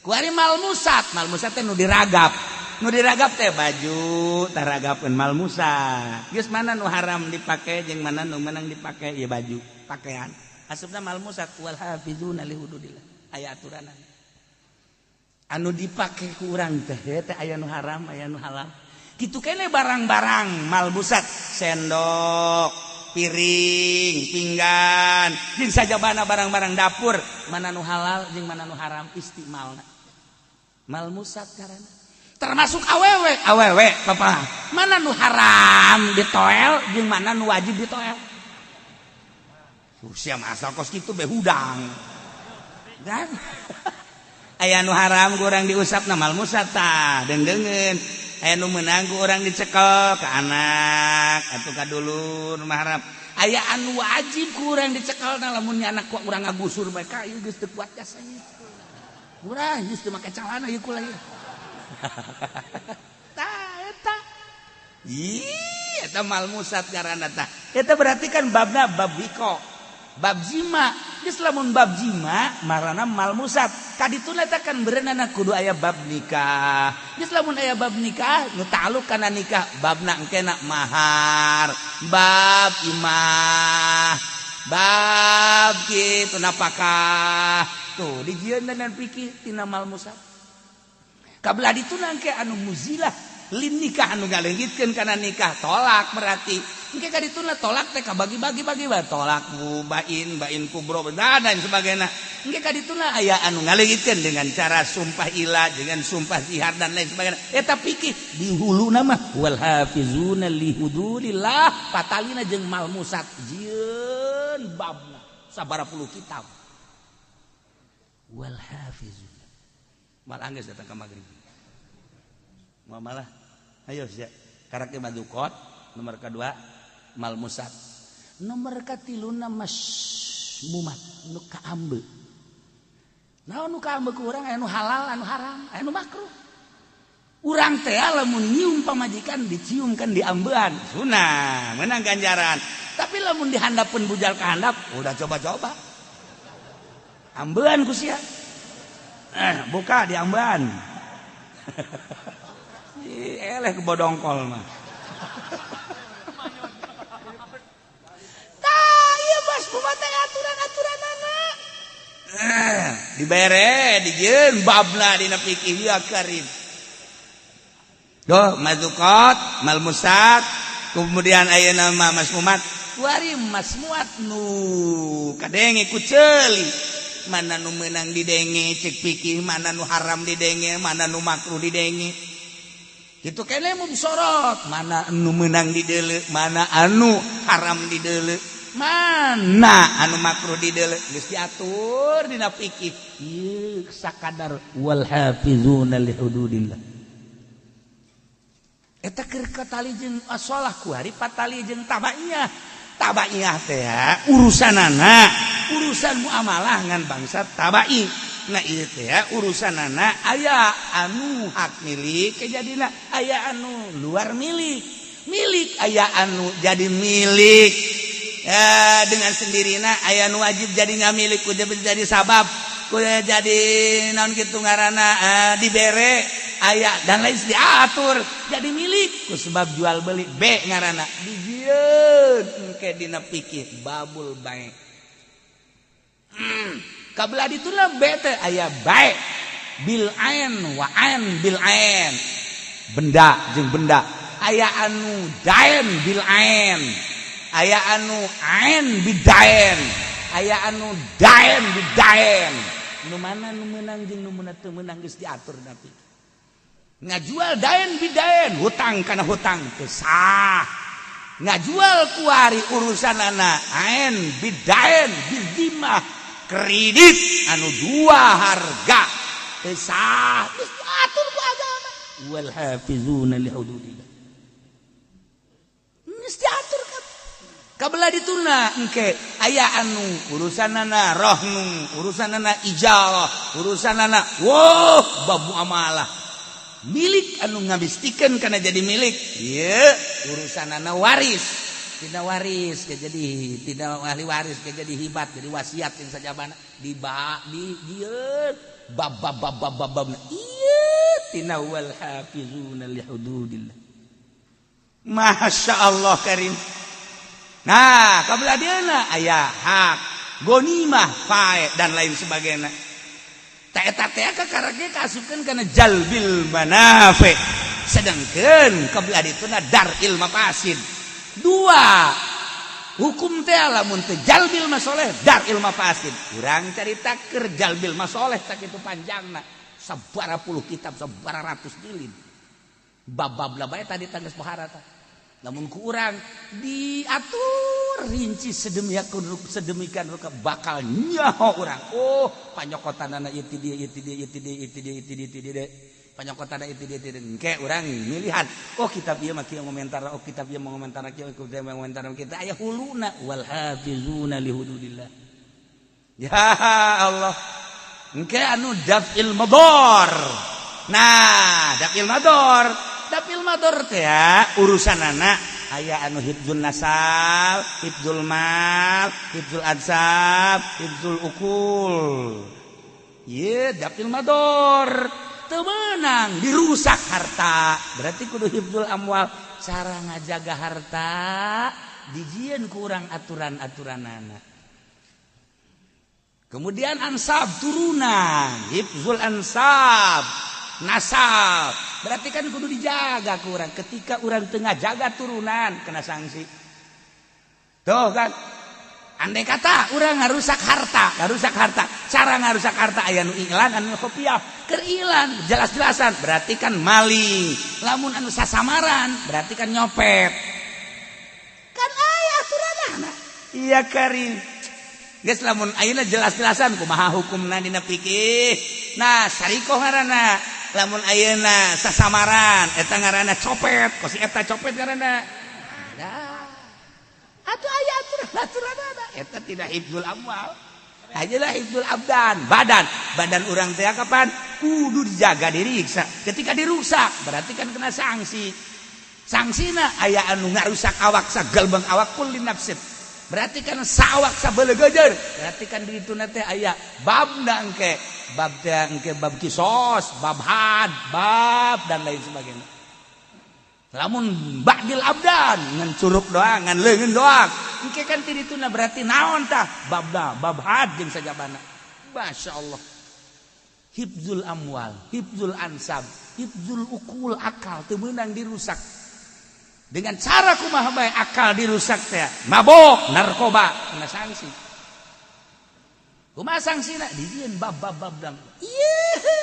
Kuari malmusat, malmusat teh nu diragap. Nu diragap teh baju taragapkeun malmusat. Geus mana nu haram dipake jeung mana nu meunang dipake ieu baju, pakaian. Asupna malmusat wal hafizuna li hududillah. Aya aturanana. Anu dipake ku urang teh teh aya nu haram, aya nu halal. Kitu kene barang-barang malmusat, sendok, piring, pinggan, jeung sajabana barang-barang dapur, mana nu halal jeung mana nu haram istimalna. Malmusat karana. Termasuk awewe, awewe papa. Mana nu haram ditoel jeung mana nu wajib ditoel. Sia asal kos kitu be hudang. Kan? Aya nu haram ku urang diusapna malmusat tah, deungdeungeun. Aya nu meunang ku urang dicekel ka anak atuh ka dulur mahram. Aya anu wajib ku urang dicekelna lamun nya anak ku urang ngagusur bae ka ieu geus teu kuat jasanya. Urang geus teu make calana ieu kula ieu. Tah eta. Ih, eta malmusat ngaranna tah. Eta berarti kan babna bab wiko, bab jima. Geus lamun bab jima marana malmusat. Kadituna eta kan berenana kudu aya bab nikah. Geus lamun aya bab nikah nu ta'alluq kana nikah babna engkena mahar, bab imah, bab kitu napakah. Tuh dijieun dan pikir tina malmusat. Kabelah dituna engke anu muzilah lin nikah anu ngaleungitkeun kana nikah tolak berarti. Engke kadituna tolak teh kabagi-bagi bagi bae tolak bain bain kubro dan lain sebagainya. Engke kadituna aya anu ngaleungitkeun dengan cara sumpah ilah dengan sumpah zihar dan lain sebagainya. Eta pikir di huluna mah wal hafizuna li hududillah patalina jeung malmusat jieun babna sabaraha puluh kitab. Wal hafizuna mal anggeus datang ka magrib. Muamalah ayo sia karakter madukot nomor kedua malmusat nomor katiluna masmumat nu kaambe. Naon nu kaambe ku urang aya nu halal anu haram aya nu makruh. Urang teh lamun nyium pamajikan dicium kan diambean sunah menang ganjaran. Tapi lamun dihandapeun bujal ka handap udah coba-coba ambean ku sia. Buka diambean. Eleh kebodongkol mah. Tah ieu bos kumaha teh aturan-aturanana. Dibere dijieun babna dina fikih ya karim. Doh mazukot malmusat kemudian ayeuna mah masmumat kuari masmuat nu kadenge ku ceuli. Mana nu meunang didenge cek fikih, mana nu haram didenge, mana nu makruh didenge. Kitu kene mun sorot, mana anu meunang dideuleu, mana anu haram dideuleu, mana anu makruh dideuleu, geus diatur dina fikih. Ieu sakadar wal hafizuna li hududillah. Eta keur katali jeung asolah kuari patali jeung tabaiyah. Tabaiyah teh urusanana, urusan muamalah ngan bangsa tabai. Nah ieu teh urusanana aya anu hak milik kejadina, aya anu luar milik. Milik aya anu jadi milik dengan sendirina, aya anu wajib jadi ngamilik kudu jadi sabab, kudu jadi naon kitu ngaranna dibere aya dan lain diatur jadi milik ku sebab jual beli B ngaranna dijieun engke dina pikir babul bae. Kabelah dituna B teh aya bae bil ain wa ain bil ain benda jeung benda aya anu daen bil ain aya anu ain bidaen aya anu daen bidaen nu mana nu meunang jeung nu teu meunang geus diatur tapi ngajual daen bidaen hutang kana hutang teu sah ngajual kuari urusanana ain bidaen bidimah kredit anu dua harga teu sah geus diatur ku agama wal hafizuna li hududillah. Geus diatur kan. Kabelah dituna engke aya anu urusanana rohnu, urusanana ijarah, urusanana wow bab muamalah. Milik anu ngabistikeun kana jadi milik. Ieu urusanana waris. Tidak waris ke jadi tidak ahli waris ke jadi hibat, jadi wasiat yang sajabana di ba di dieu bab bab bab bab bab bab ieu tina wal hafizuna li hududillah. Masya Allah karim. Nah, kabelah dieuna aya hak gonimah, fae dan lain sebagainya. Ta eta teh kakara ge kaasupkeun kana jalbil manafi. Sedangkan kabelah dituna dar'il mafasid. Dua hukum teh lamun teu jalbil masoleh, dar'il mafasid. Urang carita keur jalbil masoleh tak itu panjangna, sabara puluh kitab, sabara ratus jilid, bab-bab lah bae tadi tangges pohara tah. Lamun ku urang diatur rinci sedemikian sedemikian rupa, bakal nyaho urang, oh, panyokotanana ieu ti dieu, ieu ti dieu, ieu ti dieu, ieu ti dieu, ieu ti dieu, ti dieu, panyokotanana ieu ti dieu, ti dieu. Engke urang milihan, oh, kitab ieu mah kieu ngomentar, oh, kitab ieu ngomentar kieu, kitab ieu ngomentar kieu. Aya huluna wal hafizuna li hududillah. Ya Allah, engke anu daf'il madar. Nah, daf'il madar, daf'il madar teh urusanana aya anu hifdzul nasab, hifdzul mal, hifdzul ansab, hifdzul ukul. Ye, daf'il madar teu meunang dirusak harta, berarti kudu hifdzul amwal. Cara ngajaga harta dijieun kurang aturan-aturanana. Kemudian ansab, turunan, hifdzul ansab, nasab, berarti kan kudu dijaga kurang. Ketika orang tengah jaga turunan, kena sanksi tuh kan. Andai kata orang ngarusak harta, ngarusak harta, cara ngarusak harta aya nu iklan, anu kopiah. Keur ilan jelas-jelasan berarti kan maling. Lamun anu sasamaran berarti kan nyopet. Kan aya aturanana. Iya karim. Geus, lamun ayeuna jelas-jelasan kumaha hukumna dina fikih. Nah, sarikoh ngaranna. Lamun ayeuna sasamaran eta ngaranna copet, kos eta copet ngaranna. Nah, atuh aya aturan-aturanana. Eta tidak hifdzul amwal. Ajalah hifdzul abdan, badan. Badan urang teh kapan kudu dijaga, diriksa. Ketika dirusak berarti kan kena sanksi. Sanksina aya anu ngarusak awak sagalbang awak, kulli nafsin. Berarti kan sawak sabelegejer. Berarti kan di itu teh aya babna engke. Bab teh engke bab kisos, bab had, bab dan lain sebagainya. Lamun ba'dil abdan ngan curug doang, ngan leungeun doang. Engke kan ti dituna berarti naon tah? Babna, bab had jeung sajabana. Masya Allah. Hifdzul amwal, hifdzul ansab, hifdzul ukul, akal teu meunang dirusak. Dengan cara kumaha bae akal dirusak teh, mabok, narkoba, kena sanksi. Kumaha sanksina? Dijieun bab bab bab dang. Ieu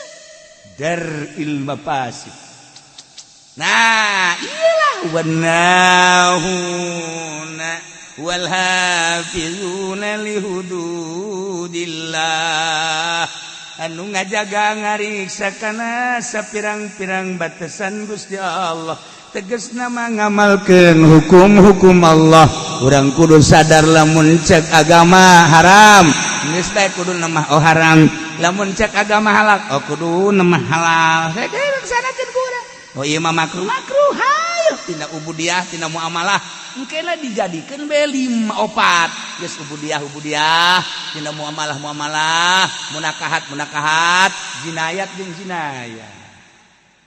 dar'il mafasid. Nah, iyalah wanahuna wal hafizuna li hududillah, anu ngajaga ngariksa kana sapirang-pirang batasan Gusti Allah, tegasna mah ngamalkeun hukum-hukum Allah. Urang kudu sadar, lamun cek agama haram, geus bae kudu nemah, oh, haram. Lamun cek agama halal, oh, kudu nemah halal. Saya laksanakeun ku urang. Oh, ieu mah makruh, makruh. Hayo tina ubudiah, tina muamalah, engkena dijadikeun be lima opat geus: ubudiah ubudiah, tina muamalah muamalah, munakahat munakahat, jinayat jeung jinayat,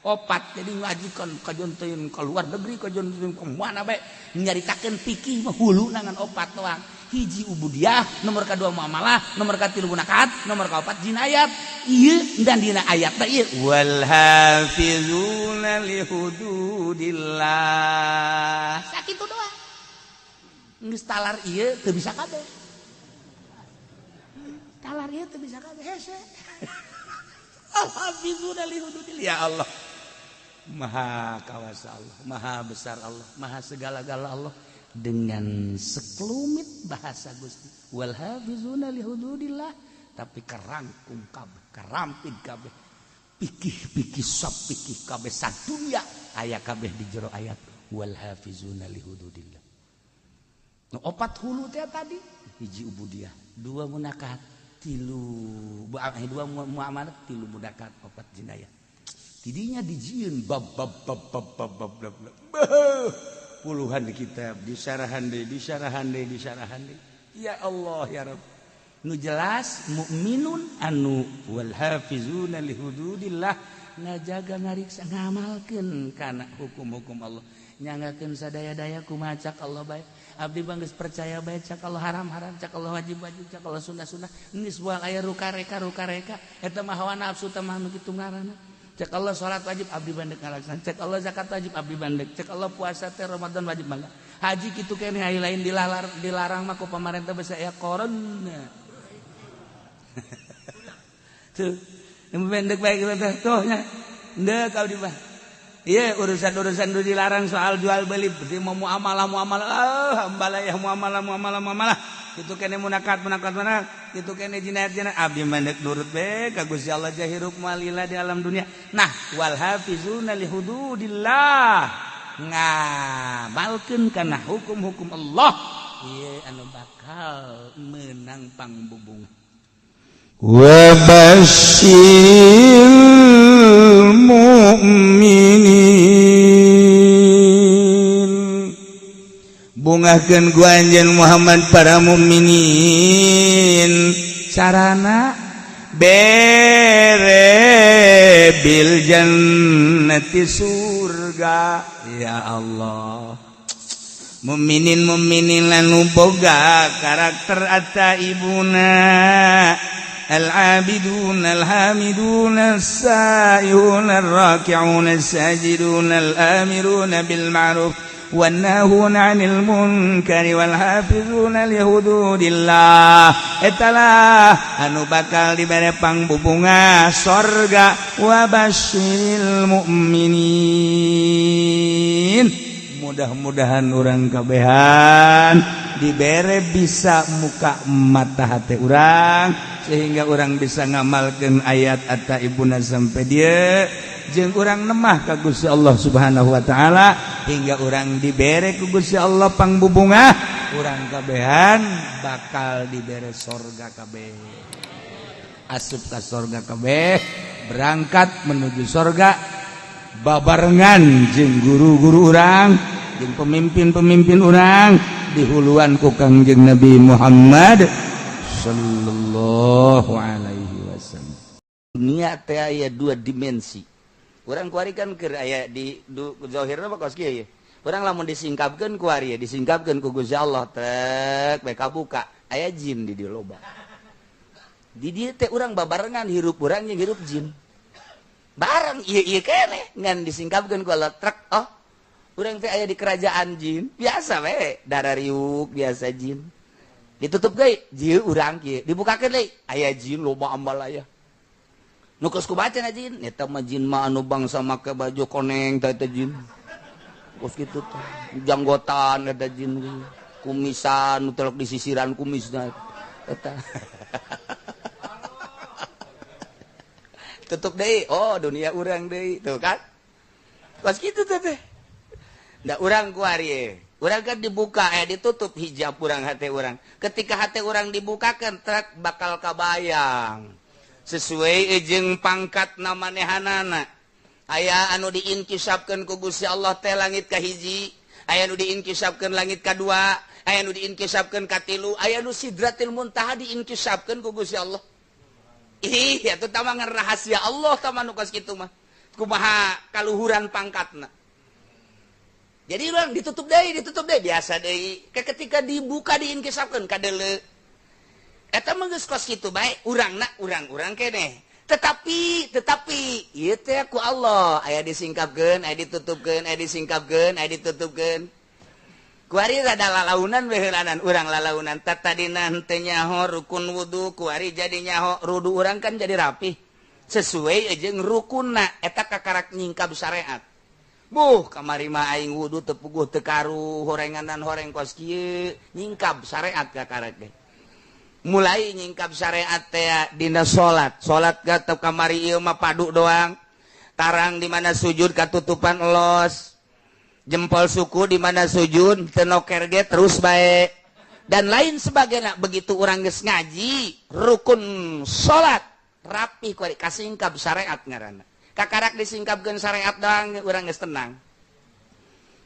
opat. Jadi ngajikan kajon teuing ke luar negeri, kajon teuing ke mana bae, nyaritakeun fikih mah hulu ngan opat doang: hiji ubudiah, nomor kedua muamalah, nomor katilu munakahat, nomor kaopat jinayat. Ieu dan dina ayat teh ieu wal hafizuna li hududillah, sakitu doang. Geus talar ieu teu bisa kabeh, talar ieu teu bisa kabeh, hese. Al hafizuna li hududillah. Ya Allah, maha kawasa Allah, maha besar Allah, maha segala-gala Allah. Dengan sekelumit bahasa Gusti wal hafizuna li hududillah, tapi kerangkum kabeh, kerampit kabeh pikih-pikih, sop pikih kabeh sadunya aya kabeh di jero ayat wal hafizuna li hududillah. Nu opat hulu teh tadi hiji ubudiyah, dua munakat, tilu dua muamalat, tilu mudakat, opat jinayah. Tidinya dijieun bab bab bab bab bab bab bab, puluhan kitab disyarahan deui, disyarahan deui, disyarahan deui. Ya Allah ya Rabb. Nu jelas mukminun anu wal hafizuna li hududillah, ngajaga ngariksa ngamalkeun kana hukum-hukum Allah, nyangakeun sadaya-daya kumaha cak Allah bae. Abdi mah geus percaya bae cak Allah haram-haram, cak Allah wajib-wajib, cak Allah sunnah-sunnah. Geus moal aya rukareka-rukareka eta mah hawa nafsu teh mah nu kitu ngaranna. Cek Allah salat wajib abdi bandek ngalaksanaan, cek Allah zakat wajib abdi bandek, cek Allah puasa teh Ramadan wajib mangga. Haji kitu keneh aya lain dilarang mah ku pamarentah basa aya corona. Tuh, nu pendek bae kitu teh tuh nya. Ndek abdi mah. Ieu urusan-urusan nu dilarang soal jual beli, berarti mau muamalah muamalah, ah ambalayah muamalah muamalah muamalah. Kitu keneh munakat munakat munakat, kitu keneh jinayat jinayat abdi mah ndek nurut bae ka Gusti Allah jahirup malila di alam dunia. Nah, wal hafizuna li hududillah, ngamalkeun kana hukum-hukum Allah, ieu anu bakal menang pangbubung.
Wa basyiril mu'minin, bungahkeun ku anjeun Muhammad para mukminin. Carana bere bil jannati surga. Ya Allah, mukminin mukminin anu boga karakter atta ibuna al-abidun al-hamidun as-saihun ar-raki'un as-sajidun al-amirun bil ma'ruf wan-nahun 'anil munkari wal hafizuna li hududillah. Etalah anu bakal dibere pangbubunga sorga. Wa basyiril mu'minin. Mudah-mudahan urang kabehan dibere bisa muka mata hati urang sehingga urang bisa ngamalkeun ayat atta ibuna sampai dia jeung urang nemah ka Gusti Allah Subhanahu wa taala hingga urang dibere ku Gusti Allah pangbubungah, urang kabehan bakal dibere sorga kabeh, asup ka sorga kabeh, berangkat menuju sorga babarengan jeung guru-guru urang jeung pemimpin-pemimpin urang dihuluan ku Kangjeng Nabi Muhammad sallallahu alaihi wasallam.
Dunia teh aya dua dimensi. Urang kuari kan keur aya di zahirna mah kos kieu ye. Urang lamun disingkapkeun kuari disingkapkeun ku Gusti Allah tek bae kabuka aya jin di dieu loba. Di dieu teh urang babarengan hirup urang jeung hirup jin. Bareng ieu ieu keneh ngan disingkapkeun ku Allah trek, oh urang teh aya di kerajaan jin biasa we darah riuk biasa jin ditutup deui jieu urang kieu dibukakeun deui aya jin loba ambalaya nu geus kubaca na jin eta mah jin mah anu bangsa make baju koneng teh eta jin kos kitu teh janggotan eta jin kumisan nu telok disisiran kumisna eta tutup deui oh dunia urang deui tuh kan kos kitu teh. Ndak urang kuari urang kan dibuka ditutup hijab urang hati urang. Ketika hati urang dibukakan truk bakal kabayang sesuai jeung pangkat namanehanana. Aya anu diinkisapkeun ku Gusti Allah teh langit kahiji, aya anu diinkisapkeun langit kadua, aya anu diinkisapkeun katilu, aya anu sidratil muntaha diinkisapkeun ku Gusti Allah. Ih, atuh tah mah rahasia Allah tah mah nu kos kitu mah. Kumaha kaluhuran pangkatna. Jadi urang ditutup deui biasa deui. Ketika dibuka diinkisapkeun kadeuleu. Eta mah geus kos kitu bae urangna urang-urang keneh. Tetapi ieu teh ku Allah aya disingkapkeun, aya ditutupkeun, aya disingkapkeun, aya ditutupkeun. Kuari rada lalaunan we heulanan urang lalaunan tatadina henteu nyaho rukun wudu kuari jadi nyaho rudu urang kan jadi rapih. Sesuai jeung rukunna eta kakarak nyingkap syariat. Buh kamari mah aing wudu teu puguh teu karuh horenganan horeng kos kieu nyingkap syariat kakarak ge. Mulai nyingkap syariat teh dina salat. Salat ga teu kamari ieu mah padu doang. Tarang di mana sujud katutupan los. Jempol suku di mana sujud teu noker ge terus bae. Dan lain sebagainya. Begitu orang geus ngaji rukun salat rapi kuari kasingkap syariat ngaranna. Kakarak disingkapkeun syariat doang urang geus tenang.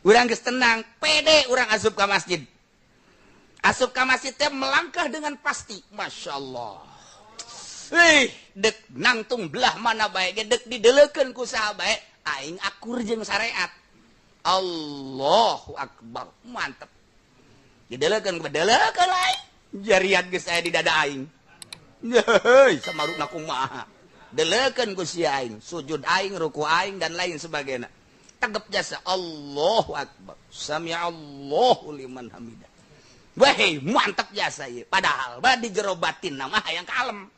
Urang geus tenang, pede urang asup ka masjid. Asup ka masjid teh melangkah dengan pasti. Masya Allah. Ih, dek nangtung belah mana bae ge dek dideleukeun ku saha bae, aing akur jeung syariat. Allahu akbar, mantep. Dideleukeun bedelekeun aing. Jarian geus aya di dada aing. Heuy, samarukna kumaha. Deleukeun ku si aing, sujud aing, ruku aing dan lain sebagainya. Tegep jasa Allahu akbar. Sami'allahu liman hamidah. Wah, mantep jasa ieu. Padahal bah di jero batin mah hayang kalem.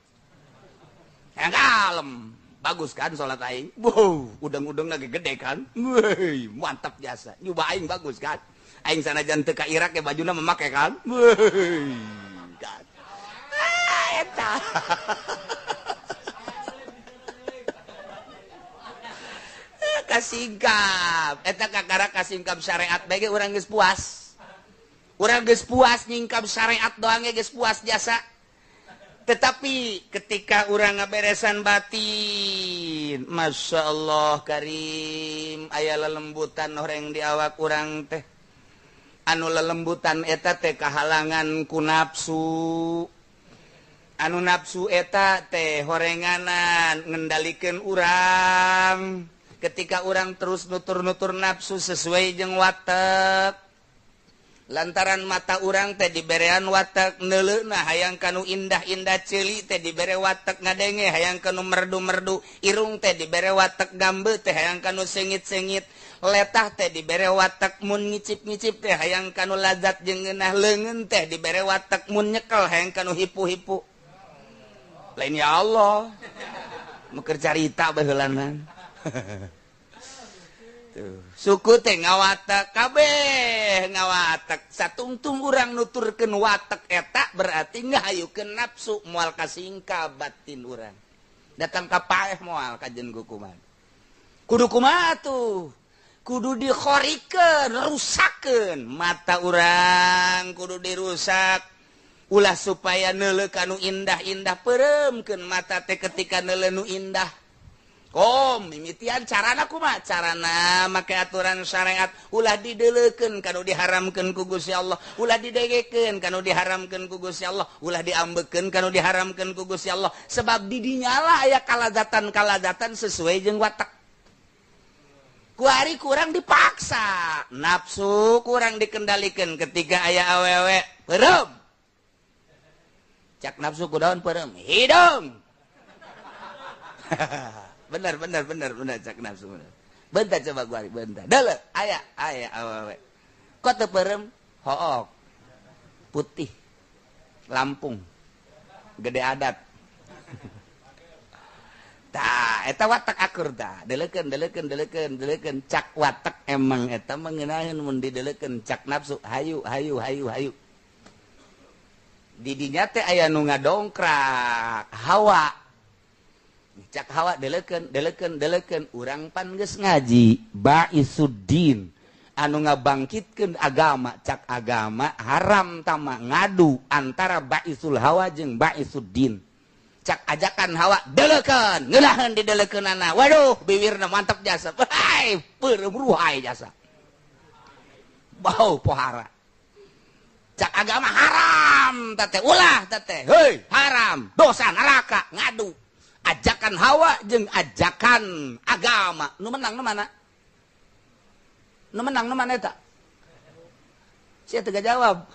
Hayang kalem. Bagus kan salat aing? Wow, udang-udang lagi gede kan? Wih, mantap jasa. Nyoba aing bagus kan? Aing sanajan teu ka Irak ya bajuna memake kan? Wih, kan. Ah, eta. Kasingkap. Eta kakara kasingkap syariat bae ge urang geus puas. Urang geus puas nyingkap syariat doang ge geus puas jasa. Tetapi ketika urang ngaberesan batin, Masya Allah karim, aya lelembutan horeng di awak urang teh. Anu lelembutan eta teh kahalangan ku nafsu. Anu nafsu eta teh horenganan ngendalikeun urang. Ketika urang terus nutur-nutur nafsu sesuai jeung watek. Lantaran mata urang teh diberean watek neuleuhna hayang kanu indah-indah, ceuli teh dibere watek ngadenge hayang kanu merdu-merdu, irung teh dibere watek gambe teh hayang kanu sengit-sengit, letah teh dibere watek mun ngicip-ngicip teh hayang kanu lazat jeung ngeunah, leungeun teh dibere watek mun nyekel hayang kanu hipu-hipu. Lain ya Allah. Nu keur carita baheulanan. Tuh. Suku teh ngawatek kabeh ngawatek satungtung urang nuturkeun watek eta berarti ngahayukeun nafsu moal kasingka batin urang. Datang ka paeh moal kajen kukuman. Kudu kumaha tuh? Kudu dikhorikeun, rusakeun mata urang kudu dirusak. Ulah supaya neuleuh kanu indah-indah, peureumkeun mata teh ketika neuleuh nu indah. Kom mimitian carana kumaha? Carana make aturan syariat, ulah dideleukeun kanu diharamkeun ku Gusti Allah, ulah didegekeun kanu diharamkeun ku Gusti Allah, ulah diambekeun kanu diharamkeun ku Gusti Allah. Sebab di dinyalah aya kalazatan-kalazatan sesuai jeung watak. Kuari kurang dipaksa, nafsu kurang dikendalikan ketika aya awewe peureum. Cak nafsu kudaon peureum, hidung. Benar benar benar benar cak nafsu benar. Bentar coba gua bentar. Deuleu aya aya awewe. Kok teu peureum? Hook. Putih. Lampung. Gede adat. Tah, eta watak akur tah. Deleukeun deleukeun deleukeun deleukeun cak watak emang eta mengenaheun mun dideleukeun cak nafsu hayu hayu hayu hayu. Di dinya teh aya nu ngadongkrak hawa. Cak hawa deleukeun deleukeun deleukeun urang pan geus ngaji baisuddin anu ngabangkitkeun agama cak agama haram tama ngadu antara baisul hawa jeung baisuddin. Cak ajakan hawa deleukeun ngeunaheun dideleukeunana, waduh biwirna mantep jasa, hei peureum ruhai jasa, bau pohara. Cak agama haram teh ulah teh hei haram dosa neraka ngadu. Ajakan hawa jeung ajakan agama nu menang nu mana? Nu menang nu mana eta? Sia teu jawab.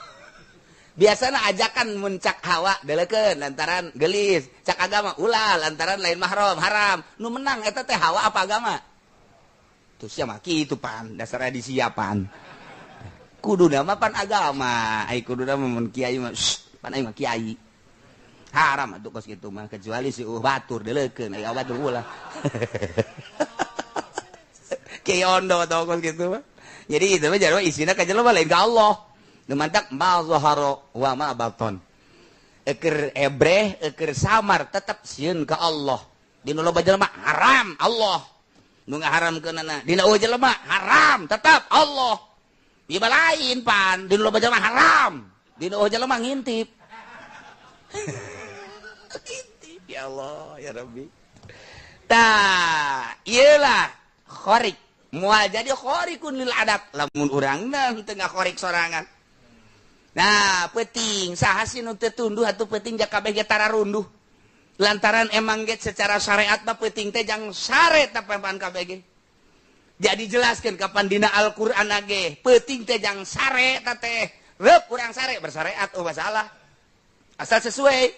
Biasana ajakan mun cak hawa deleukeun lantaran geulis, cak agama ulah lantaran lain mahram haram. Nu menang eta teh hawa apa agama? Tuh sia mah kitu pan, dasarna disiapan. Kuduna mah pan agama, ai kuduna mah mun kiai mah pan aing mah kiai. Haram atuh kos kitu mah kecuali si batur deleukeun aya batur ulah. Kiai ondo atau kos kitu mah. Jadi itu mah jarwa isina ka jelema lain ka Allah. Nu mantak ma zahara wa ma baton. Eker ebreh, eker samar tetep sieun ka Allah. Dina loba jelema haram Allah. Nu ngaharamkeunana dina eueuh jelema haram tetep Allah. Ieu lain pan dina loba jelema haram.
Dina oh jelema ngintip. Ngintip ya Allah ya Rabbi. Tah, iyalah khorik. Moal jadi khorikun lil adat lamun urangna teu ngakhorik sorangan. Nah, peuting saha sih nu teu tunduh atuh peuting ja kabeh ge tararunduh. Lantaran emang ge secara syariat mah peuting teh jang sare tapan kabeh ge. Jadi jelaskan kapan dina Al-Qur'an ge peuting teh jang sare ta teh. Reup urang sare bersyariat oh masalah. Asal sesuai.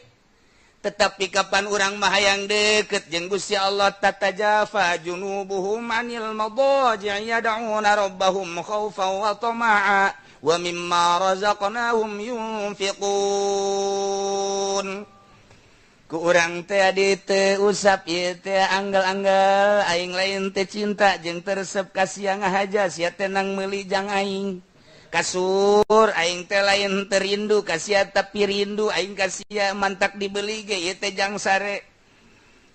Tetapi kapan urang mah hayang deket jeung Gusti Allah tatajafa junubuhum anil madaji' yad'una rabbahum khaufan wa tama'a wa mimma razaqnahum yunfiqun. Ku urang teh di teu usap ieu teh anggal-anggal aing lain teh cinta jeung teu resep ka sia ngahaja sia teh nang meuli jang aing. Kasur aing teh lain teu rindu ka sia tapi rindu aing ka sia mantak dibeli ge ieu teh jang sare.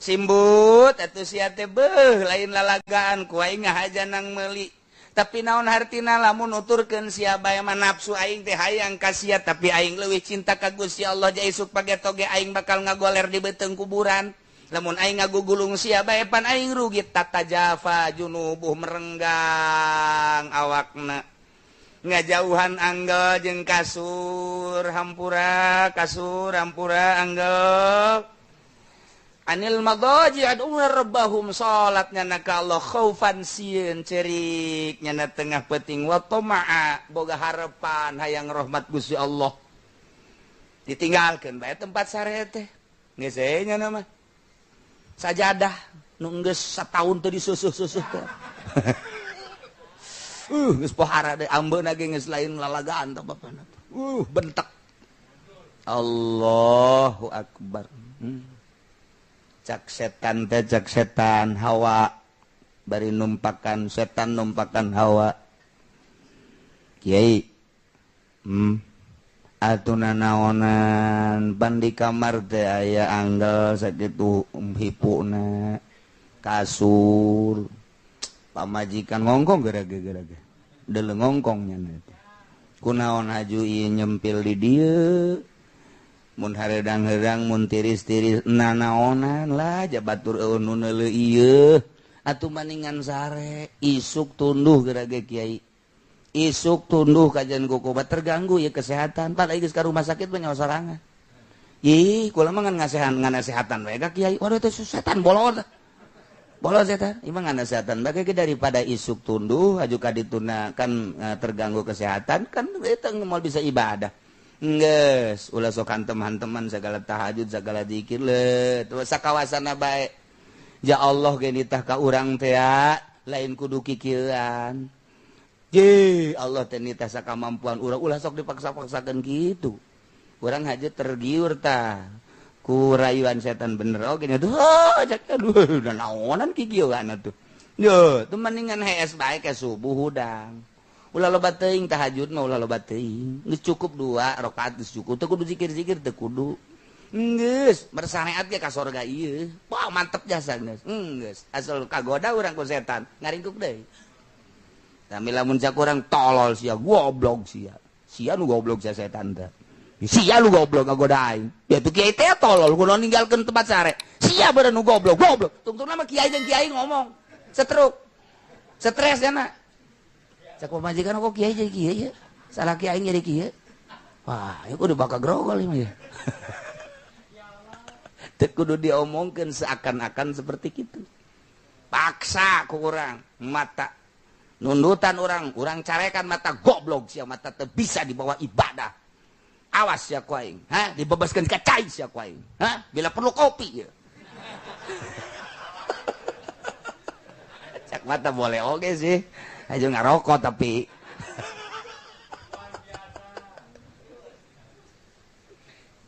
Simbut atuh sia teh beuh lain lalagaan ku aing ngahaja nang meuli. Tapi naon hartina lamun nuturkeun sia bae mah nafsu aing teh hayang ka sia tapi aing leuwih cinta ka Gusti Allah ja isuk pageto ge aing bakal ngagoler di beuteung kuburan. Lamun aing ngagugulung sia bae pan aing rugi tatajafa junubuh merenggang awakna. Ngajauhan anggel jeung kasur hampura kasur hampura anggel. Anil madaji ad'una rabbahum salat nyana ka Allah khaufan sieun cerik nyana tengah peuting wa tama'a boga harapan hayang rahmat Gusti Allah. Ditinggalkeun bae tempat sare teh. Geus we nyana mah. Sajadah nu geus sataun teu disusuh-susuh teh. Geus pohara deui ambeuna ge geus lain lalagaan teh bapana. Bentek. Allahu akbar. Cak setan teh cak setan hawa bari numpakan setan numpakan hawa. Kiai. Atuna naonan pan di kamar teh aya anggal sakitu hipuna kasur. Pamajikan ngongkong gerage-gerage. Deuleu ngongkong nya teh. Kunaon haju ieu nyempil di dieu. Mun hareudang-heudang mun tiris-tiris nanaonan lah jabatur eueuh nu neuleuh ieu atuh maningan sare isuk tunduh gerage kiai isuk tunduh kajian kukubat terganggu ya kesehatan pan geus ka rumah sakit mah nyawa sorangan ih kula mah ngan ngasehatan bae ka kiai waduh teh setan bolot bolot setan ieu mah ngasehatan bae daripada isuk tunduh aju ka dituna kan terganggu kesehatan kan eta moal bisa ibadah. Geus ulah sok hantem-hanteman segala tahajud segala zikir le sakawasana bae. Ya Allah ge nitah ka urang teh lain kudu kikieuan. Ye Allah teh nitah sakamampuan urang ulah sok dipaksa-paksakeun kitu. Urang haja tergiur tah ku rayuan setan bener oge nya tuh cak aduh naonan kikieuan atuh. Yo teu mendingan hees bae ke subuh hudang. Ulah loba teuing tahajud mah ulah loba teuing. Geus cukup 2 rakaat geus cukup. Teu kudu zikir-zikir teu kudu. Geus bersyariat ge ka sorga ieu. Wah mantep jasa geus. Geus asal kagoda urang ku setan ngaringkuk deui. Tami lamun cak urang tolol sia goblok sia. Sia nu goblok sia setan teh. Sia nu goblok ngagoda aing. Ya tuh kiai teh tolol kudu ninggalkeun tempat sare. Sia beureun nu goblok goblok. Tungtungna mah kiai jeung kiai ngomong. Setruk. Stres nya. Cak pamajikan kok kiai jadi kiai ya? Salah kiai jadi kiai. Wah, ya kudu bakal grogol ini ya. Teu kudu diomongkeun seakan-akan seperti itu. Paksa ku urang mata nundutan urang, urang carekan mata goblok sia mata teu bisa dibawa ibadah. Awas sia ku aing, ha? Dibebaskeun ka cai sia ku aing. Ha? Bila perlu kopi ya. Cak mata boleh oge sih. Aja ngarokok tapi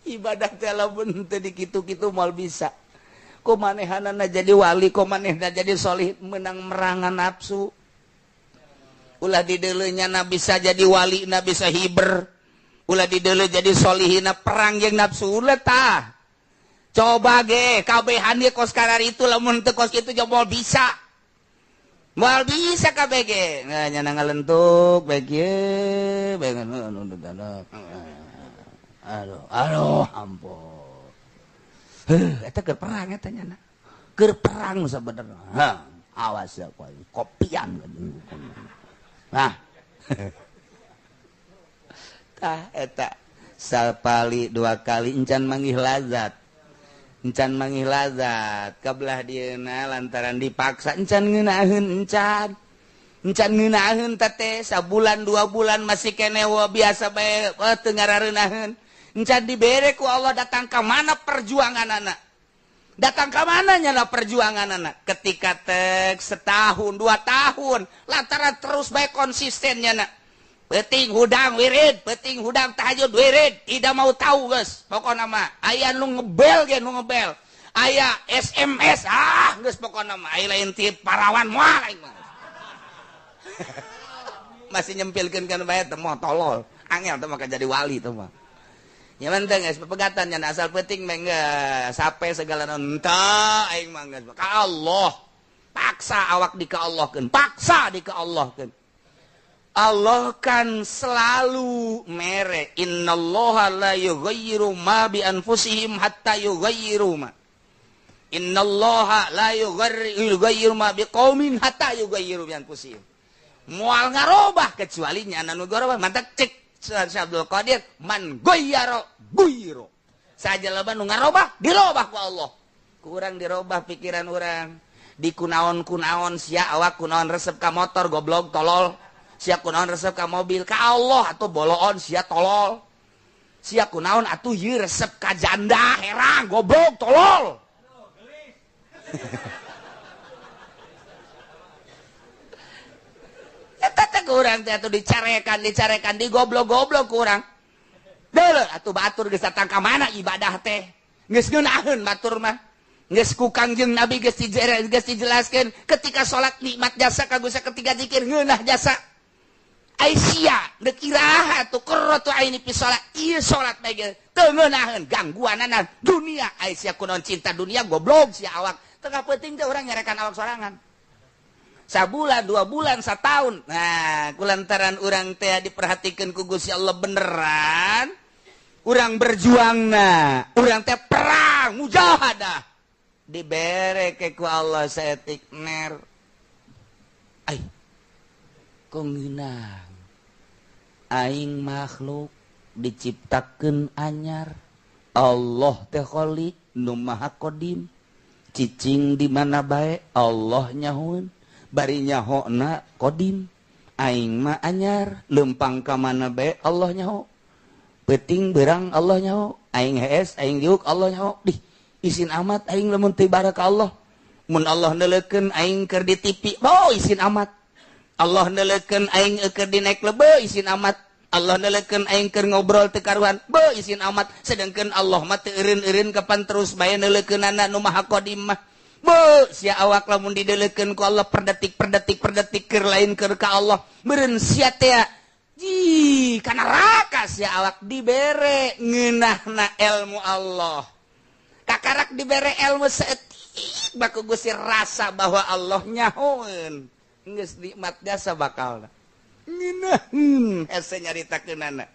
ibadah teh lamun teu dikitu-kitu moal bisa. Ku manehanana jadi wali, ku manehna jadi solih menang merangan nafsu. Ulah dideuleu nya bisa jadi wali, na bisa hiber. Ulah dideuleu jadi solihina perang jeung nafsu ulah tah. Coba ge kabehan ge kos karar itu lamun teu kos kitu moal bisa. Moal bisa KBG. Nah, nyana ngalentuk bae kieu, bae. Aduh, aduh, ampun. Heuh, eta keur perang eta nya. Keur perang sabenerna. Hah, awas ya kowe, kopian. Nah. Tah eta sapali dua kali encan manggih lazat. Encan manggih lazat kabelah dieuna lantaran dipaksa encan ngeunaheun encan. Encan ngeunaheun teh sabulan 2 bulan masih keneh biasa bae teu ngarareunaheun. Encan dibere ku Allah datang ka mana perjuanganana. Datang ka mana nyala perjuanganana ketika tek setahun 2 tahun lantaran terus bae konsistennya na. Penting hudang wirid, penting hudang tahajud wirid, tidak mau tahu geus. Pokona mah aya nu ngebel ge nu ngebel. Aya SMS ah geus pokona mah aya lain ti parawan moal aing mah. Masih nyempilkeun kan bae teh moh tolol. Angel teh mah jadi wali teh mah. Ya menteng geus pepegatan nya asal penting mah geus sape segala entah aing mah geus ka Allah. Paksa awak di ka Allahkeun, paksa di ka Allahkeun. Allah kan selalu mere innallaha la yughayyiru ma bi anfusihim hatta yughayyiru ma. Innallaha la yughayyiru ma biqaumin hatta yughayyiru bi anfusihim. Moal ngarobah kecuali nyana nu garobah. Mantak cek Syekh Abdul Qadir man ghayyara ghayyiru. Sajalema nu ngarobah dirobah ku Allah. Kurang dirobah pikiran urang. Di kunaon-kunaon sia awak kunaon resep ka motor goblok tolol. Sia kunaon resep ka mobil ka Allah atuh boloon sia tolol. Sia kunaon atuh ieu resep ka janda herang goblok tolol. Eta teh kurang teh atuh dicarekan dicarekan digoblok-goblok kurang. Deuleu atuh batur geus datang ka mana ibadah teh. Geus ngeunaheun batur mah. Geus ku Kangjeng Nabi geus dijelaskeun ketika salat nikmat jasa kagusa ketika zikir ngeunah jasa. Aisyah deuk iraha atuh qurratu aini fi salat ieu salat bae ge teu ngeunaheun gangguanana dunia. Aisyah kunaon cinta dunia goblok sia awak. Tengah penting teh urang nyarekan awak sorangan. Sabulan, 2 bulan, setahun. Nah, kulantaran urang teh diperhatikeun ku Gusti Allah beneran, urang berjuangna, urang teh perang mujahadah. Dibere ke ku Allah saetik ner. Ai. Kok ngeunah. Aing makhluk diciptakeun anyar. Allah teh Khalik nu Maha Qadim. Cicing di mana bae Allah nyahueun. Bari nyahona Qadim. Aing mah anyar, lempang ka mana bae Allah nyaho. Peuting beurang Allah nyaho, aing hees, aing diuk Allah nyaho. Dih, isin amat aing lamun teu ibadah ka Allah. Mun Allah neuleukeun aing keur di TV, oh isin amat. Allah neleukeun aing keur dinaik lebe isin amat. Allah neleukeun aing keur ngobrol teu karuan, be isin amat. Sedangkan Allah mah teu eureun-eureun kapan terus bae neuleukeunana nu Maha Qadim mah. Be sia awak lamun dideleukeun ku Allah per detik per detik per detik keur lain keur ka Allah. Meureun sia teh ji ka neraka sia awak dibere ngeunahna ilmu Allah. Kakarak dibere ilmu saeutik baku Gusti rasa bahwa Allah nyahoeun. Geus nikmat jasa bakalna ngeunaheun hese nyaritakeunana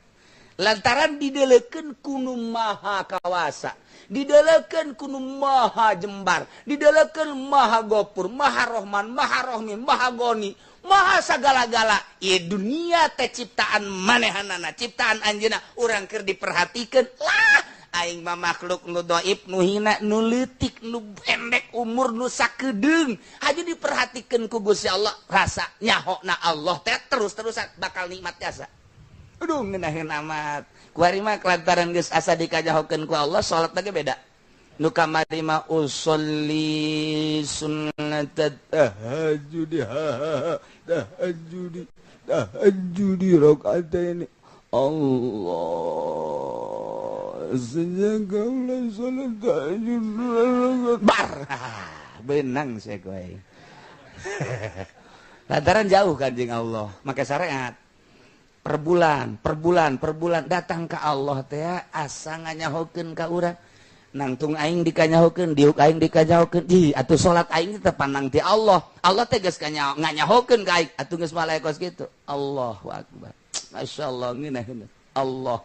lantaran dideleukeun ku nu Maha Kawasa, dideleukeun ku nu Maha Jembar, dideleukeun Maha Gopur, Maha Rohman, Maha Rohmi, Maha Goni, Maha sagala-gala. Ieu dunia teh ciptaan manehanana, ciptaan anjeunna urang keur diperhatikeun lah. Aing mah makhluk nu dhaif, nu hina, nu leutik, nu pendek umur, nu sakedeung. Hayu diperhatikeun ku Gusti Allah, rasa nyahona Allah teh terus-terusan bakal nikmat jasa. Aduh ngeunaheun amat. Kuari mah lantaran geus asa dikajahokeun ku Allah, salat lagi beda. Nu kamari mah usolli sunnat
tahajjudi tahajjudi tahajjudi rakaatain. Allah sejak kaulah salat tahajud
bar benang saya kowe. Lantaran jauh kanjeng Allah, maka syariat per bulan, per bulan, per bulan datang ke Allah teh asa nganyahokeun ka urang. Nangtung aing dikanyahokeun, diuk aing dikanyahokeun. Ih, atuh salat aing teh pandang ti Allah. Allah teh geus nganyahokeun ka aing, atuh geus malaikos kitu. Allahu akbar. Masya Allah, ngeunah. Allah.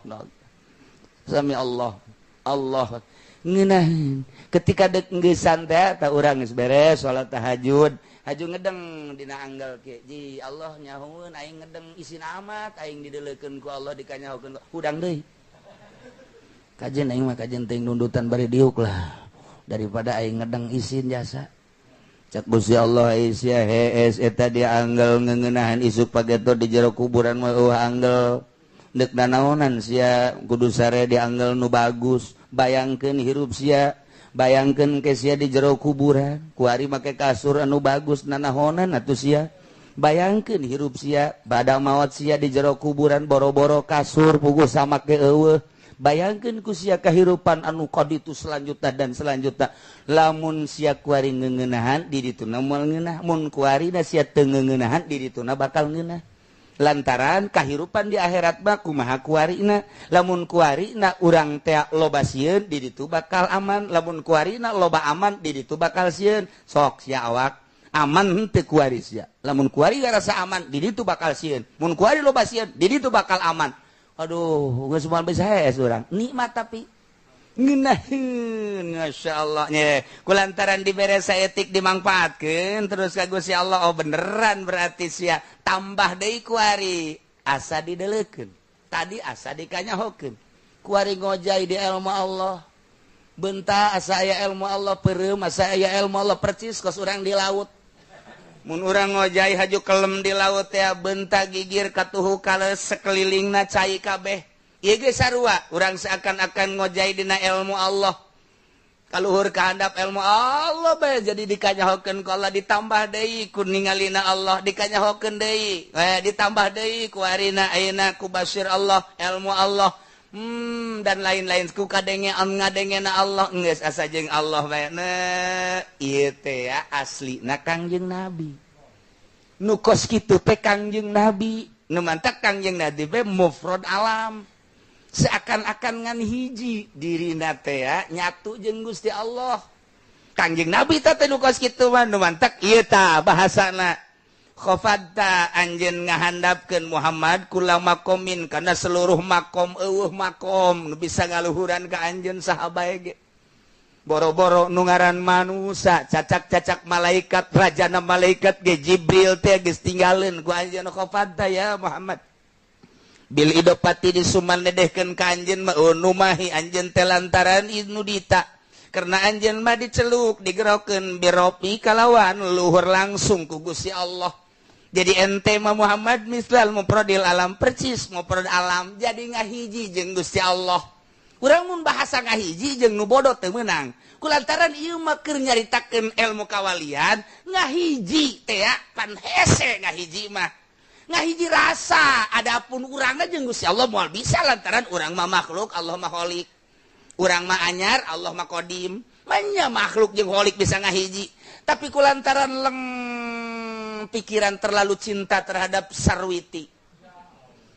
Sami Allah, Allah ngeunaheun. Ketika dek ngeusan teh, tah urang geus beres salat tahajud, haju ngedeng dina anggal kieu. Ji Allah, nyahoeun aing ngedeng isin amat, aing dideulekeun ku Allah, dikanyahokeun. Hudang deui. Kajen aing mah, kajen teuing nundutan bari diuk lah daripada aing ngedeng isin jasa. Cak Gusti Allah, sia hees eta dia anggal ngeuneunahan, isuk pageto di jero kuburan mah euweuh anggal. Deuk nanaonan sia kudu sare di anggal nu bagus? Bayangkeun hirup sia, bayangkeun ke sia di jero kuburan kuari make kasur anu bagus, nanahonan atuh sia? Bayangkeun hirup sia bada maot, sia di jero kuburan boro-boro kasur, puguh sama ke euweuh. Bayangkeun ku sia kehidupan anu kaditu selanjutnya dan selanjutnya. Lamun sia kuari ngeuneunahan di dituna, moal ngeunah. Mun kuari da sia teu ngeuneunahan di dituna, bakal ngeunah, lantaran kahirupan di akhirat mah kumaha kuarina. Lamun kuarina urang teh loba sieun, di ditu bakal aman. Lamun kuarina loba aman, di ditu bakal sieun. Sok sia awak aman henteu kuari sia? Lamun kuari rasa aman, di ditu bakal sieun. Mun kuari loba sieun, di ditu bakal aman. Aduh, geus moal bisa hees urang. Nikmat, tapi ngeunaheun, Masya Allah nya. Kulantaran dibere saeutik dimangfaatkeun terus ka Gusti Allah. Oh, beneran berarti sia tambah deui kuari asa dideulekeun tadi, asa dikanyahokeun. Kuari ngojay di ilmu Allah, benta asa aya ilmu Allah, peureum asa aya ilmu Allah, percis kos urang di laut. Mun urang ngojay haju kelem di laut ya, benta gigir katuhu kales, sekelilingna cai kabeh. Ieu ge sarua, urang seakan-akan ngojay dina ilmu Allah, kaluhur kahandap ilmu Allah bae, jadi dikanyahokeun ku Allah, ditambah deui ku ningalina Allah, dikanyahokeun deui, ditambah deui ku arina ayeuna ku basir Allah, ilmu Allah, dan lain-lain, ku kadenge ngadengena Allah. Geus asa jeung Allah bae. Nah, ieu teh ya aslina Kangjeng Nabi. Nu kos kitu teh Kangjeng Nabi. Nu mantak Kangjeng Nabi be mufrad alam, seakan-akan ngan hiji dirina teh ya, nyatu jeung Gusti Allah. Kangjeng Nabi teh nu kos kitu mah. Nu mantak ieu tah bahasana khafadta, anjeun ngahandapkeun Muhammad, kula makomin, karena seluruh makom. Euweuh makom nu bisa ngaluhuran ka anjeun, saha bae ge. Boro-boro nu ngaran manusa, cacak-cacak malaikat, rajana malaikat ge, Jibril teh, geus tinggaleun ku anjeun. Khafadta ya Muhammad bil idopati, disuman dedehkeun ka anjeun mah numahi anjeun teh lantaran inudita, karena anjeun mah diceluk, digerokeun birofi kalawan luhur langsung ku Gusti Allah. Jadi ente mah Muhammad mislal mufrodil alam, percis mufrad alam, jadi ngahiji jeung Gusti Allah. Urang mun bahasa ngahiji jeung nu bodoh teu meunang, kulantaran ieu mah keur nyaritakeun ilmu kawalian. Ngahiji teh ya pan hese, ngahiji mah ngahiji rasa. Adapun urangna jeung Gusti Allah moal bisa, lantaran urang mah makhluk, Allah mah kholik. Urang mah anyar, Allah mah kodim. Manya makhluk jeung kholik bisa ngahiji? Tapi kulantaran leng pikiran terlalu cinta terhadap Sarwiti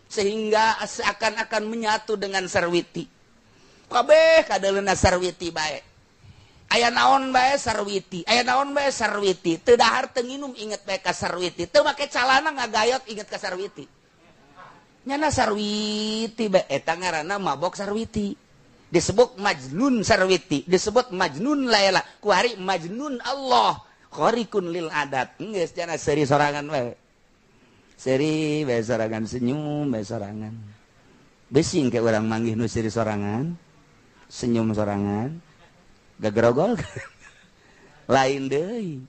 sehingga seakan-akan menyatu dengan Sarwiti, kabeh kadaleuna Sarwiti bae, aya naon bae Sarwiti, aya naon bae Sarwiti, teu dahar teu nginum inget bae ka Sarwiti, teu make calana ngagayot inget ka Sarwiti, nyana Sarwiti bae. Eta ngaranna mabok Sarwiti, disebut Majnun Sarwiti, disebut Majnun Laila, kuari Majnun Allah, khorikun lil adat. Geus jana seuri sorangan bae, seuri bae sorangan, senyum bae sorangan. Besing ke urang manggih nu seuri sorangan, senyum sorangan, gagerogol lain deui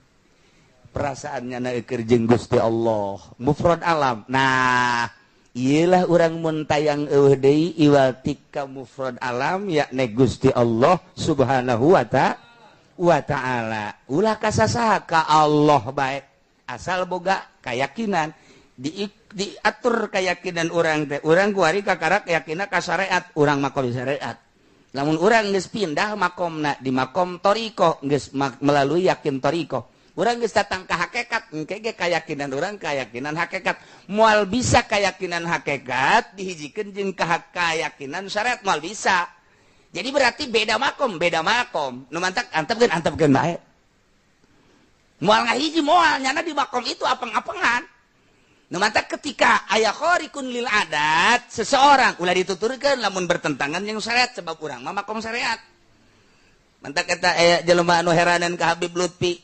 perasaannya na keur jeung Gusti Allah mufrad alam. Nah, iyalah urang mun tayang euweuh deui iwal tika mufrad alam, yakni Gusti Allah Subhanahu wa ta'ala. Ulah kasasaha, ka Allah bae, asal boga keyakinan. Diatur keyakinan urang teh, urang kuari kakara keyakinan ka syariat, urang makom syariat. Lamun urang geus pindah makomna di makom toriko, geus melalui yakin toriko, urang geus datang ka hakikat, engke ge keyakinan urang keyakinan hakikat. Moal bisa keyakinan hakikat dihijikeun jeung ka keyakinan syariat, moal bisa. Jadi berarti beda makom, beda makom. Nu mantak antepkeun, antepkeun bae, moal ngahiji, moal. Nyana di makom itu apeng-apengan.
Nu mata ketika aya khariqun lil adat seseorang ulah dituturkeun lamun bertentangan jeung syariat sebab urang mah makom syariat. Mantak eta aya jelema anu heranan ka Habib Lutfi.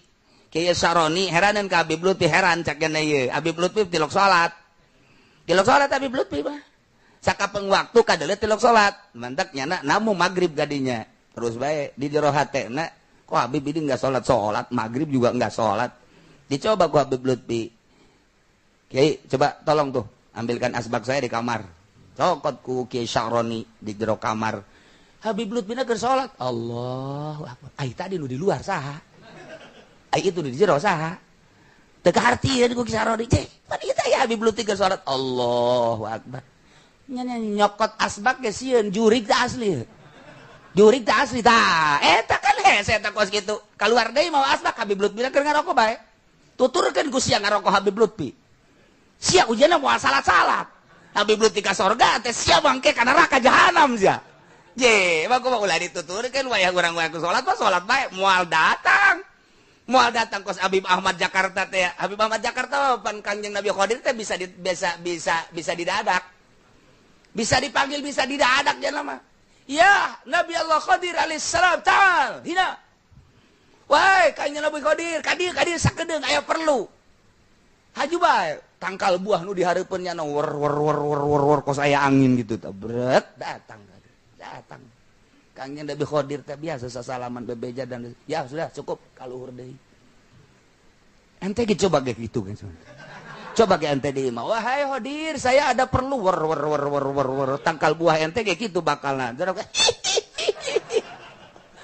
Kiai Saroni heranan ka Habib Lutfi heran cak gana ieu. Habib Lutfi tilok salat. Tilok salat Habib Lutfi mah. Sakapeng waktu kadeuleu tilok salat. Mantak nyana namu magrib gadinya. Terus bae di jero hatena kok Habib ini enggak salat-salat, magrib juga enggak salat. Dicoba ku Habib Lutfi. Kiai, coba tolong tuh ambilkan asbak saya di kamar. Cokot ku Kiai Syaroni di jero kamar. Habib Lutfi keur salat. Allahu akbar. Ai tadi nu di luar saha? Ai itu nu di jero saha? Teu kahartieun ku Kiai Syaroni. Cek, pan ieu teh Habib Lutfi keur salat. Allahu akbar. Nya nyokot asbak ge sieun jurig teh asli. Jurig teh asli tah. Eta kan hese eta kos kitu. Kaluar deui mawa asbak Habib Lutfi keur ngarokok bae. Tuturkeun ku sia ngarokok Habib Lutfi. Sia ujianna moal salat-salat. Habib Lutfi ka sorga teh sia bangke ka neraka jahanam sia. Je, mah kumaha ulah dituturkeun wayah urang wayah ku salat mah salat bae moal datang. Moal datang kos Habib Ahmad Jakarta teh. Habib Ahmad Jakarta pan Kangjeng Nabi Khadir teh bisa di, bisa bisa bisa didadak. Bisa dipanggil bisa didadak jangan mah. Ya, Nabi Allah Khadir alaihissalam ta'al hina. Wahai Kangjeng Nabi Khadir, kadir kadir sakedeung aya perlu. Haju bae tangkal buah nu dihareupeun nya wer wer wer wer wer wer kos aya angin gitu tabret datang datang. Kangjeng Nabi Khadir teh biasa sasalaman bebeja dan ya sudah cukup kaluhur deui. Ente ge coba ge kitu kan. Coba ge ente deui mah wahai Khadir saya ada perlu wer wer wer wer wer wer tangkal buah ente ge kitu bakalna.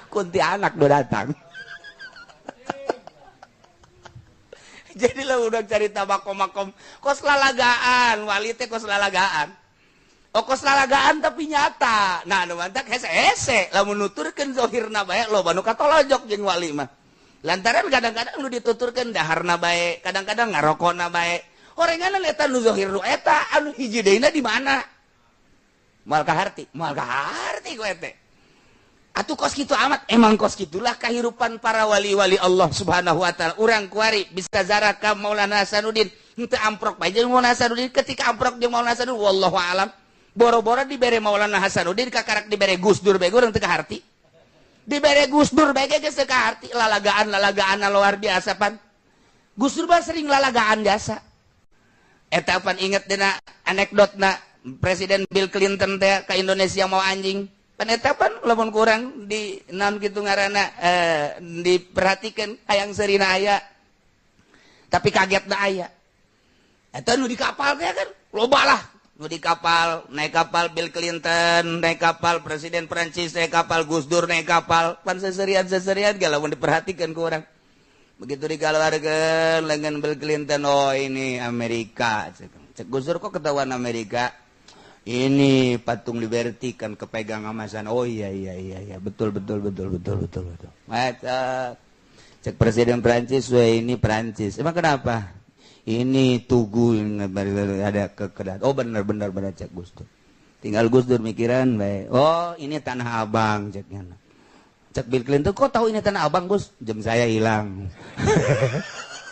Kuntianak do datang. Jadi lah udah cerita makom-makom kos lalagaan, wali teh kos lalagaan. Oh kos lalagaan tapi nyata. Nah anu mantak hese-hese lamun nuturkeun zahirna bae loba nu katolojok jeung wali mah. Lantaran kadang-kadang nu dituturkeun daharna bae, kadang-kadang ngarokona bae. Horenganan eta nu zahir nu eta anu hiji deuna di mana? Moal kaharti, moal kaharti ku ete. Atuh kos kitu amat, emang kos kitulah kehidupan para wali-wali Allah Subhanahu wa taala. Urang kuari bisa zarah ka Maulana Hasanuddin, henteu amprok bae jeung Maulana Hasanuddin ketika amprok jeung Maulana Hasanuddin wallahu alam. Boro-boro dibere Maulana Hasanuddin kakarak dibere Gus Dur bae urang teu kaharti. Dibere Gus Dur bae geus teu kaharti, lalagaan-lalagaan luar biasa pan. Gus Dur mah sering lalagaan biasa. Eta pan inget dina anekdotna Presiden Bill Clinton teh ka Indonesia mau anjing. Penetapan lamun kurang di naon kitu ngaranna diperhatikan hayang seurina aya tapi kaget da aya eta nu di kapal teh kan loba lah nu di kapal naik kapal Bill Clinton naik kapal Presiden Prancis naik kapal Gus Dur naik kapal pan seserian-seserian ge lamun diperhatikan ku urang begitu dikaluarkeun lengan Bill Clinton oh ini Amerika cek Gus Dur kok ketahuan Amerika ini patung Liberty kan kepegang amasan. Oh iya iya iya iya betul betul betul betul betul betul. Mata cek Presiden Prancis, wah ini Prancis. Emang kenapa? Ini tugu ada kekedat. Oh benar benar benar cek Gus Dur. Tinggal Gus Dur mikiran bae. Oh ini Tanah Abang ceknya. Cek Bill Clinton kok tahu ini Tanah Abang Gus? Jam saya hilang.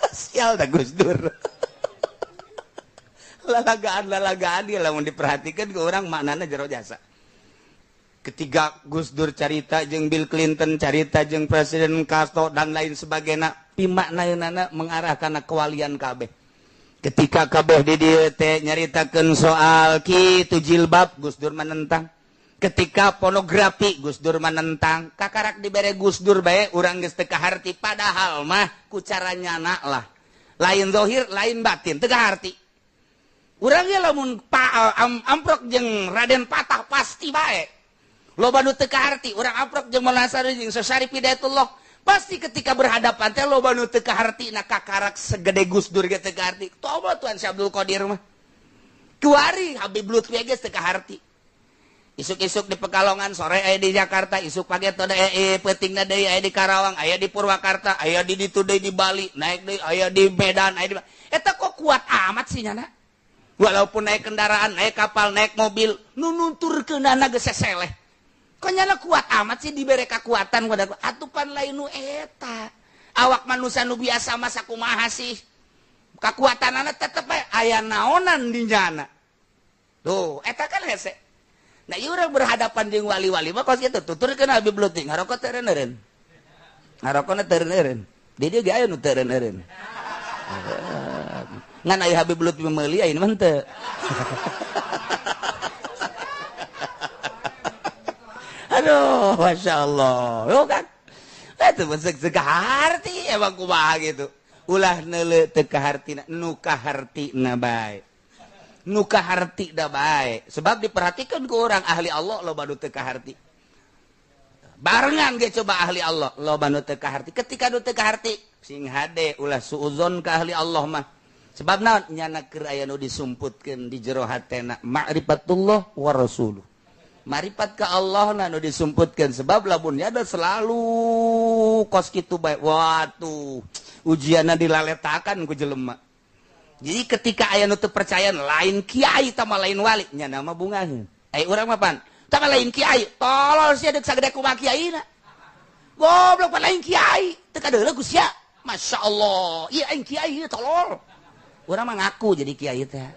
Sial dah Gus Dur. Lalagaan-lalagaan dia lamun diperhatikan ke orang maknana jero jasa. Ketiga Gus Dur carita jeung Bill Clinton carita jeung Presiden Castro dan lain sebagainya pimaknaeunana mengarah kana kewalian kabeh. Ketika kabeh di dieu teh nyaritakeun soal kitu jilbab Gus Dur menentang. Ketika pornografi Gus Dur menentang, kakarak dibere Gus Dur bae urang geus teu kaharti padahal mah ku cara nyana lah. Lain zahir, lain batin, teu kaharti. Urangnya lamun amprok jeung Raden Patah pasti bae. Loba nu teu kaharti, urang amprok jeung Maulana Hasanuddin jeung Syarif Hidayatullah pasti ketika berhadapan teh loba nu teu kaharti na kakarak segede Gus Dur ge teu kaharti. Toba Tuan Syekh Abdul Qadir mah. Kuari Habib Lutfi ge teu kaharti. Isuk-isuk di Pekalongan, sore aya di Jakarta, isuk pagi teh peutingna deui aya di Karawang, aya di Purwakarta, aya di ditu deui di Bali, naik deui aya di Medan, aya di eta kok kuat amat sih nyana. Walaupun naik kendaraan, naik kapal, naik mobil, nu nunturkeunana geus seseleh. Kok nyana kuat amat sih dibere kekuatan atupan lain nu eta. Awak manusia nu biasa mah sakumaha sih?
Kakuatanana tetep bae aya naonan di nyana. Tuh, eta kan hese. Nah, ieu urang berhadapan jeung wali-wali mah kos kitu tuturkeun Habib Lutfi ngarokok teu eureun. Ngarokona teu eureun. Di dieu ge aya nu teu eureun. Ngan aya Habib Lutfi meuli ayeuna mah teu. Aduh, Masya Allah. Yo kan? Itu sek kaharti emang kumaha gitu. Ulah neuleuh teu kahartina, nu kahartina bae. Nu kaharti da bae. Sebab diperhatikan ku orang ahli Allah loba nu teu kaharti. Barengan ge coba ahli Allah loba nu teu kaharti. Ketika nu teu kaharti sing hade ulah suuzon ka ahli Allah mah. Sebab naon nyana keur aya nu disumputkeun di jero hatena ma'rifatullah wa rasuluh. Maripat ke Allah na nu disumputkeun sebab lamun ada selalu kos kitu bae. Watuh, ujianna dilaletakan ku jelema. Jadi ketika aya nu teu percaya lain kiai tama lain wali nya nama bungaheun. Ai urang mah pan tama lain kiai, tolol sia deuk sagede kumaha kiaina. Goblok pan lain kiai, teu kadeuleu ku sia. Masyaallah, ieu aing kiai tolol. Urang mah ngaku jadi kiai teh.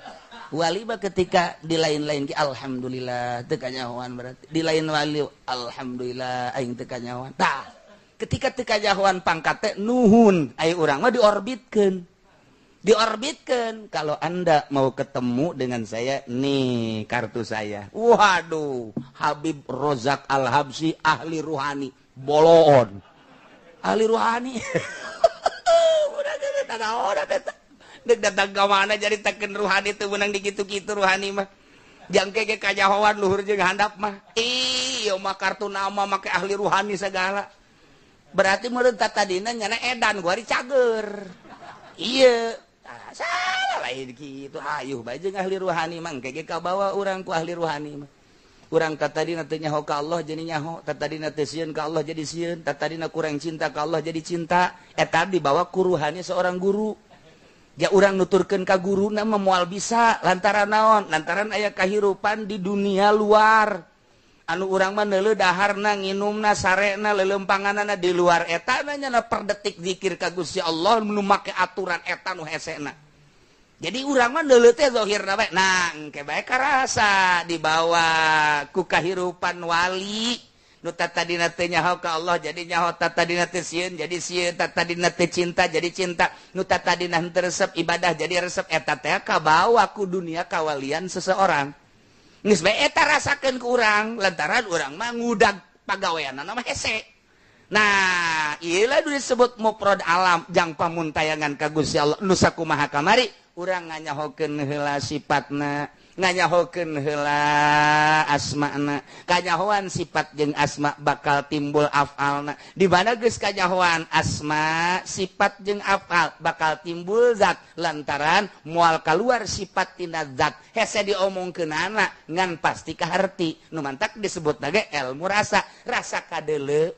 Wali mah ketika di lain-lain ki alhamdulillah teu kanyahoan berarti. Di lain wali alhamdulillah aing teu kanyahoan. Tah, ketika teu kanyahoan pangkat teh nuhun, ai urang mah diorbitkeun. Diorbitkeun kalau Anda mau ketemu dengan saya nih kartu saya. Waduh, Habib Rozak Al-Habsyi ahli ruhani, boloon. Ahli ruhani. Udah teu eta. Dek datang ka mana jadi teken ruhani teu meunang dikitu-kitu ruhani mah. Jangke ge kanyahoan luhur jeung handap mah. Ih, ieu mah kartu nama make ahli ruhani segala. Berarti meureun tatadina nyana edan gua dicager. Ieu, salah lain kitu hayuh bae jeung ahli ruhani mah engke ge kabawa urang ku ahli ruhani mah. Urang tatadina teu nyaho ka Allah jadi nyaho, tatadina teu sieun ka Allah jadi sieun, tatadina kurang cinta ka Allah jadi cinta. Eta dibawa ku ruhani seorang guru. Ja urang nuturkeun ka guruna mah moal bisa lantaran naon? Lantaran aya kahirupan di dunia luar. Anu urang mah neuleuh daharna, nginumna, sarena, leuleumpanganana di luar eta nya per detik zikir ka Gusti Allah nu make aturan eta nu hesena. Jadi urang mah neuleuh teh zahirna bae. Nah, engke bae karasa dibawa ku kahirupan wali. Nu tatadina teu nyaho ka Allah jadi nyaho, tatadina teu sieun jadi sieun, tatadina teu cinta jadi cinta, nu tatadina henteu resep ibadah jadi resep, eta teh kabawa ku dunia kawalian seseorang. Geus bae eta rasakeun ku urang lantaran urang mah ngudag pagaweanna mah hese. Nah, ieu lah disebut mufrad alam jang pamuntayangan ka Gusti Allah nu sakumaha kamari urang nganyahokeun heula sifatna, nganyahokeun heula asma'na. Kanyahoan sifat jeung asma bakal timbul af'alna. Di mana geus kanyahoan asma, sifat jeung af'al bakal timbul zat lantaran moal kaluar sifat tina zat. Hese diomongkeunana ngan pasti kaharti. Nu mantak disebutna ge ilmu rasa, rasa kadeuleu,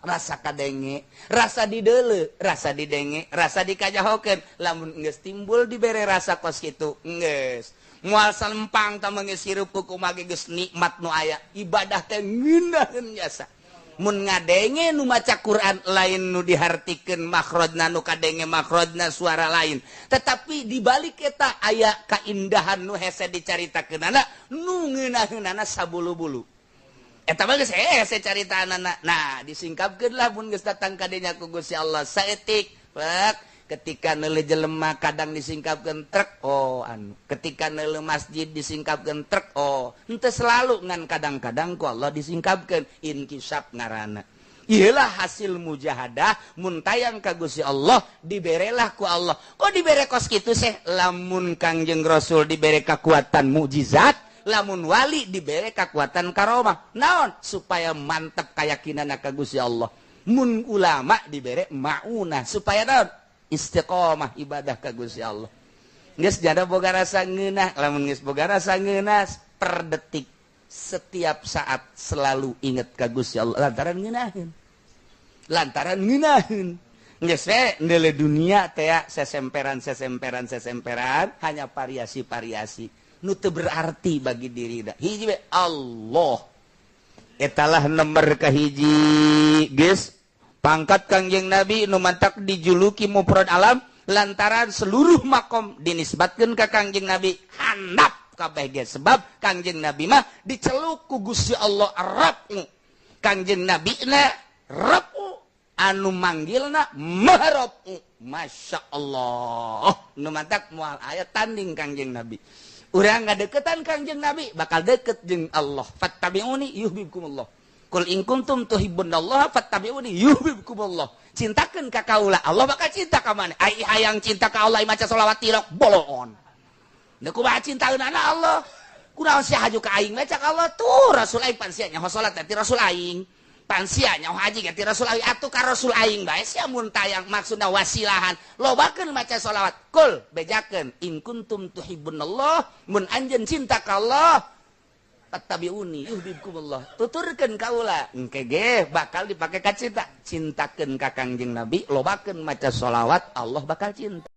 rasa kadenge, rasa dideuleu, rasa didenge, rasa dikajahokeun. Lamun geus timbul dibere rasa kos kitu, geus moal salempang ta geus hirup ku kumaha geus nikmat nu aya. Ibadah teh ngeunaheun jasa. Mun ngadenge nu maca Quran lain nu dihartikeun makhrajna, nu kadenge makhrajna suara lain. Tetapi di balik eta aya kaindahan nu hese dicaritakeunana, nu ngeunaheunana sabulu-bulu. Eta mah geus hese caritaanana. Nah, disingkapkeun lah mun geus datang ka dinya ku Gusti Allah saeutik. Pak, ketika neuleuh jelema kadang disingkapkeun trek, oh anu. Ketika neuleuh masjid disingkapkeun trek, oh. Henteu selalu ngan kadang-kadang ku Allah disingkapkeun inkisaf ngaranna. Ieulah hasil mujahadah mun tayang ka Gusti Allah diberelah ku Allah. Kok dibere kos kitu seh? Lamun Kangjeng Rasul dibere kekuatan mukjizat, lamun wali dibere kekuatan karomah. Naon? Supaya mantep keyakinanna ka Gusti Allah. Mun ulama dibere maunah supaya naon? Istiqomah ibadah ka Gusti Allah. Geus jada boga rasa ngeunah, lamun geus boga rasa ngeunah per detik setiap saat selalu inget ka Gusti Allah lantaran ngeunaheun. Lantaran ngeunaheun. Geus we neuleuh dunia teh sesemperan sesemperan sesemperan hanya variasi-variasi nu teu berarti bagi diri da. Hiji we Allah. Etalah nomor kahiji geus pangkat Kangjeng Nabi nu mantak dijuluki mufrad alam
Lantaran seluruh makom dinisbatkeun ka Kangjeng Nabi handap kabeh ge, sebab Kangjeng Nabi mah diceluk ku Gusti Allah Rabbu. Kangjeng Nabi na Rabbu, anu manggilna Maharabbu. Masya Allah, nu matak moal aya tanding Kangjeng Nabi. Urang ngadeukeutan Kangjeng Nabi bakal deket jeung Allah. Fattabi'uni yuhibbukumullah. Qul in kuntum tuhibbunallaha fattabi'uni yuhibbukumullah. Cintakeun ka kaula, Allah bakal cinta ka maneh. Ai hayang cinta ka Allah maca selawat tilok boloon. Da kumaha cintaeunana Allah? Kunaon sia haju ka aing maca ka Allah tuh Rasul aing pan sia nyaho salat ti Rasul aing. Pan sia nyaho haji ti Rasul aing atuh ka Rasul aing bae sia mun tayang maksudna wasilahan. Lobakeun maca selawat. Kul bejakeun in kuntum tuhibbunallah, mun anjeun cinta ka Allah fattabi'uni yuhibbukumullah. Tuturkeun kaula engke ge bakal dipake ka cinta. Cintakeun ka Kangjeng Nabi, lobakeun maca sholawat, Allah bakal cinta.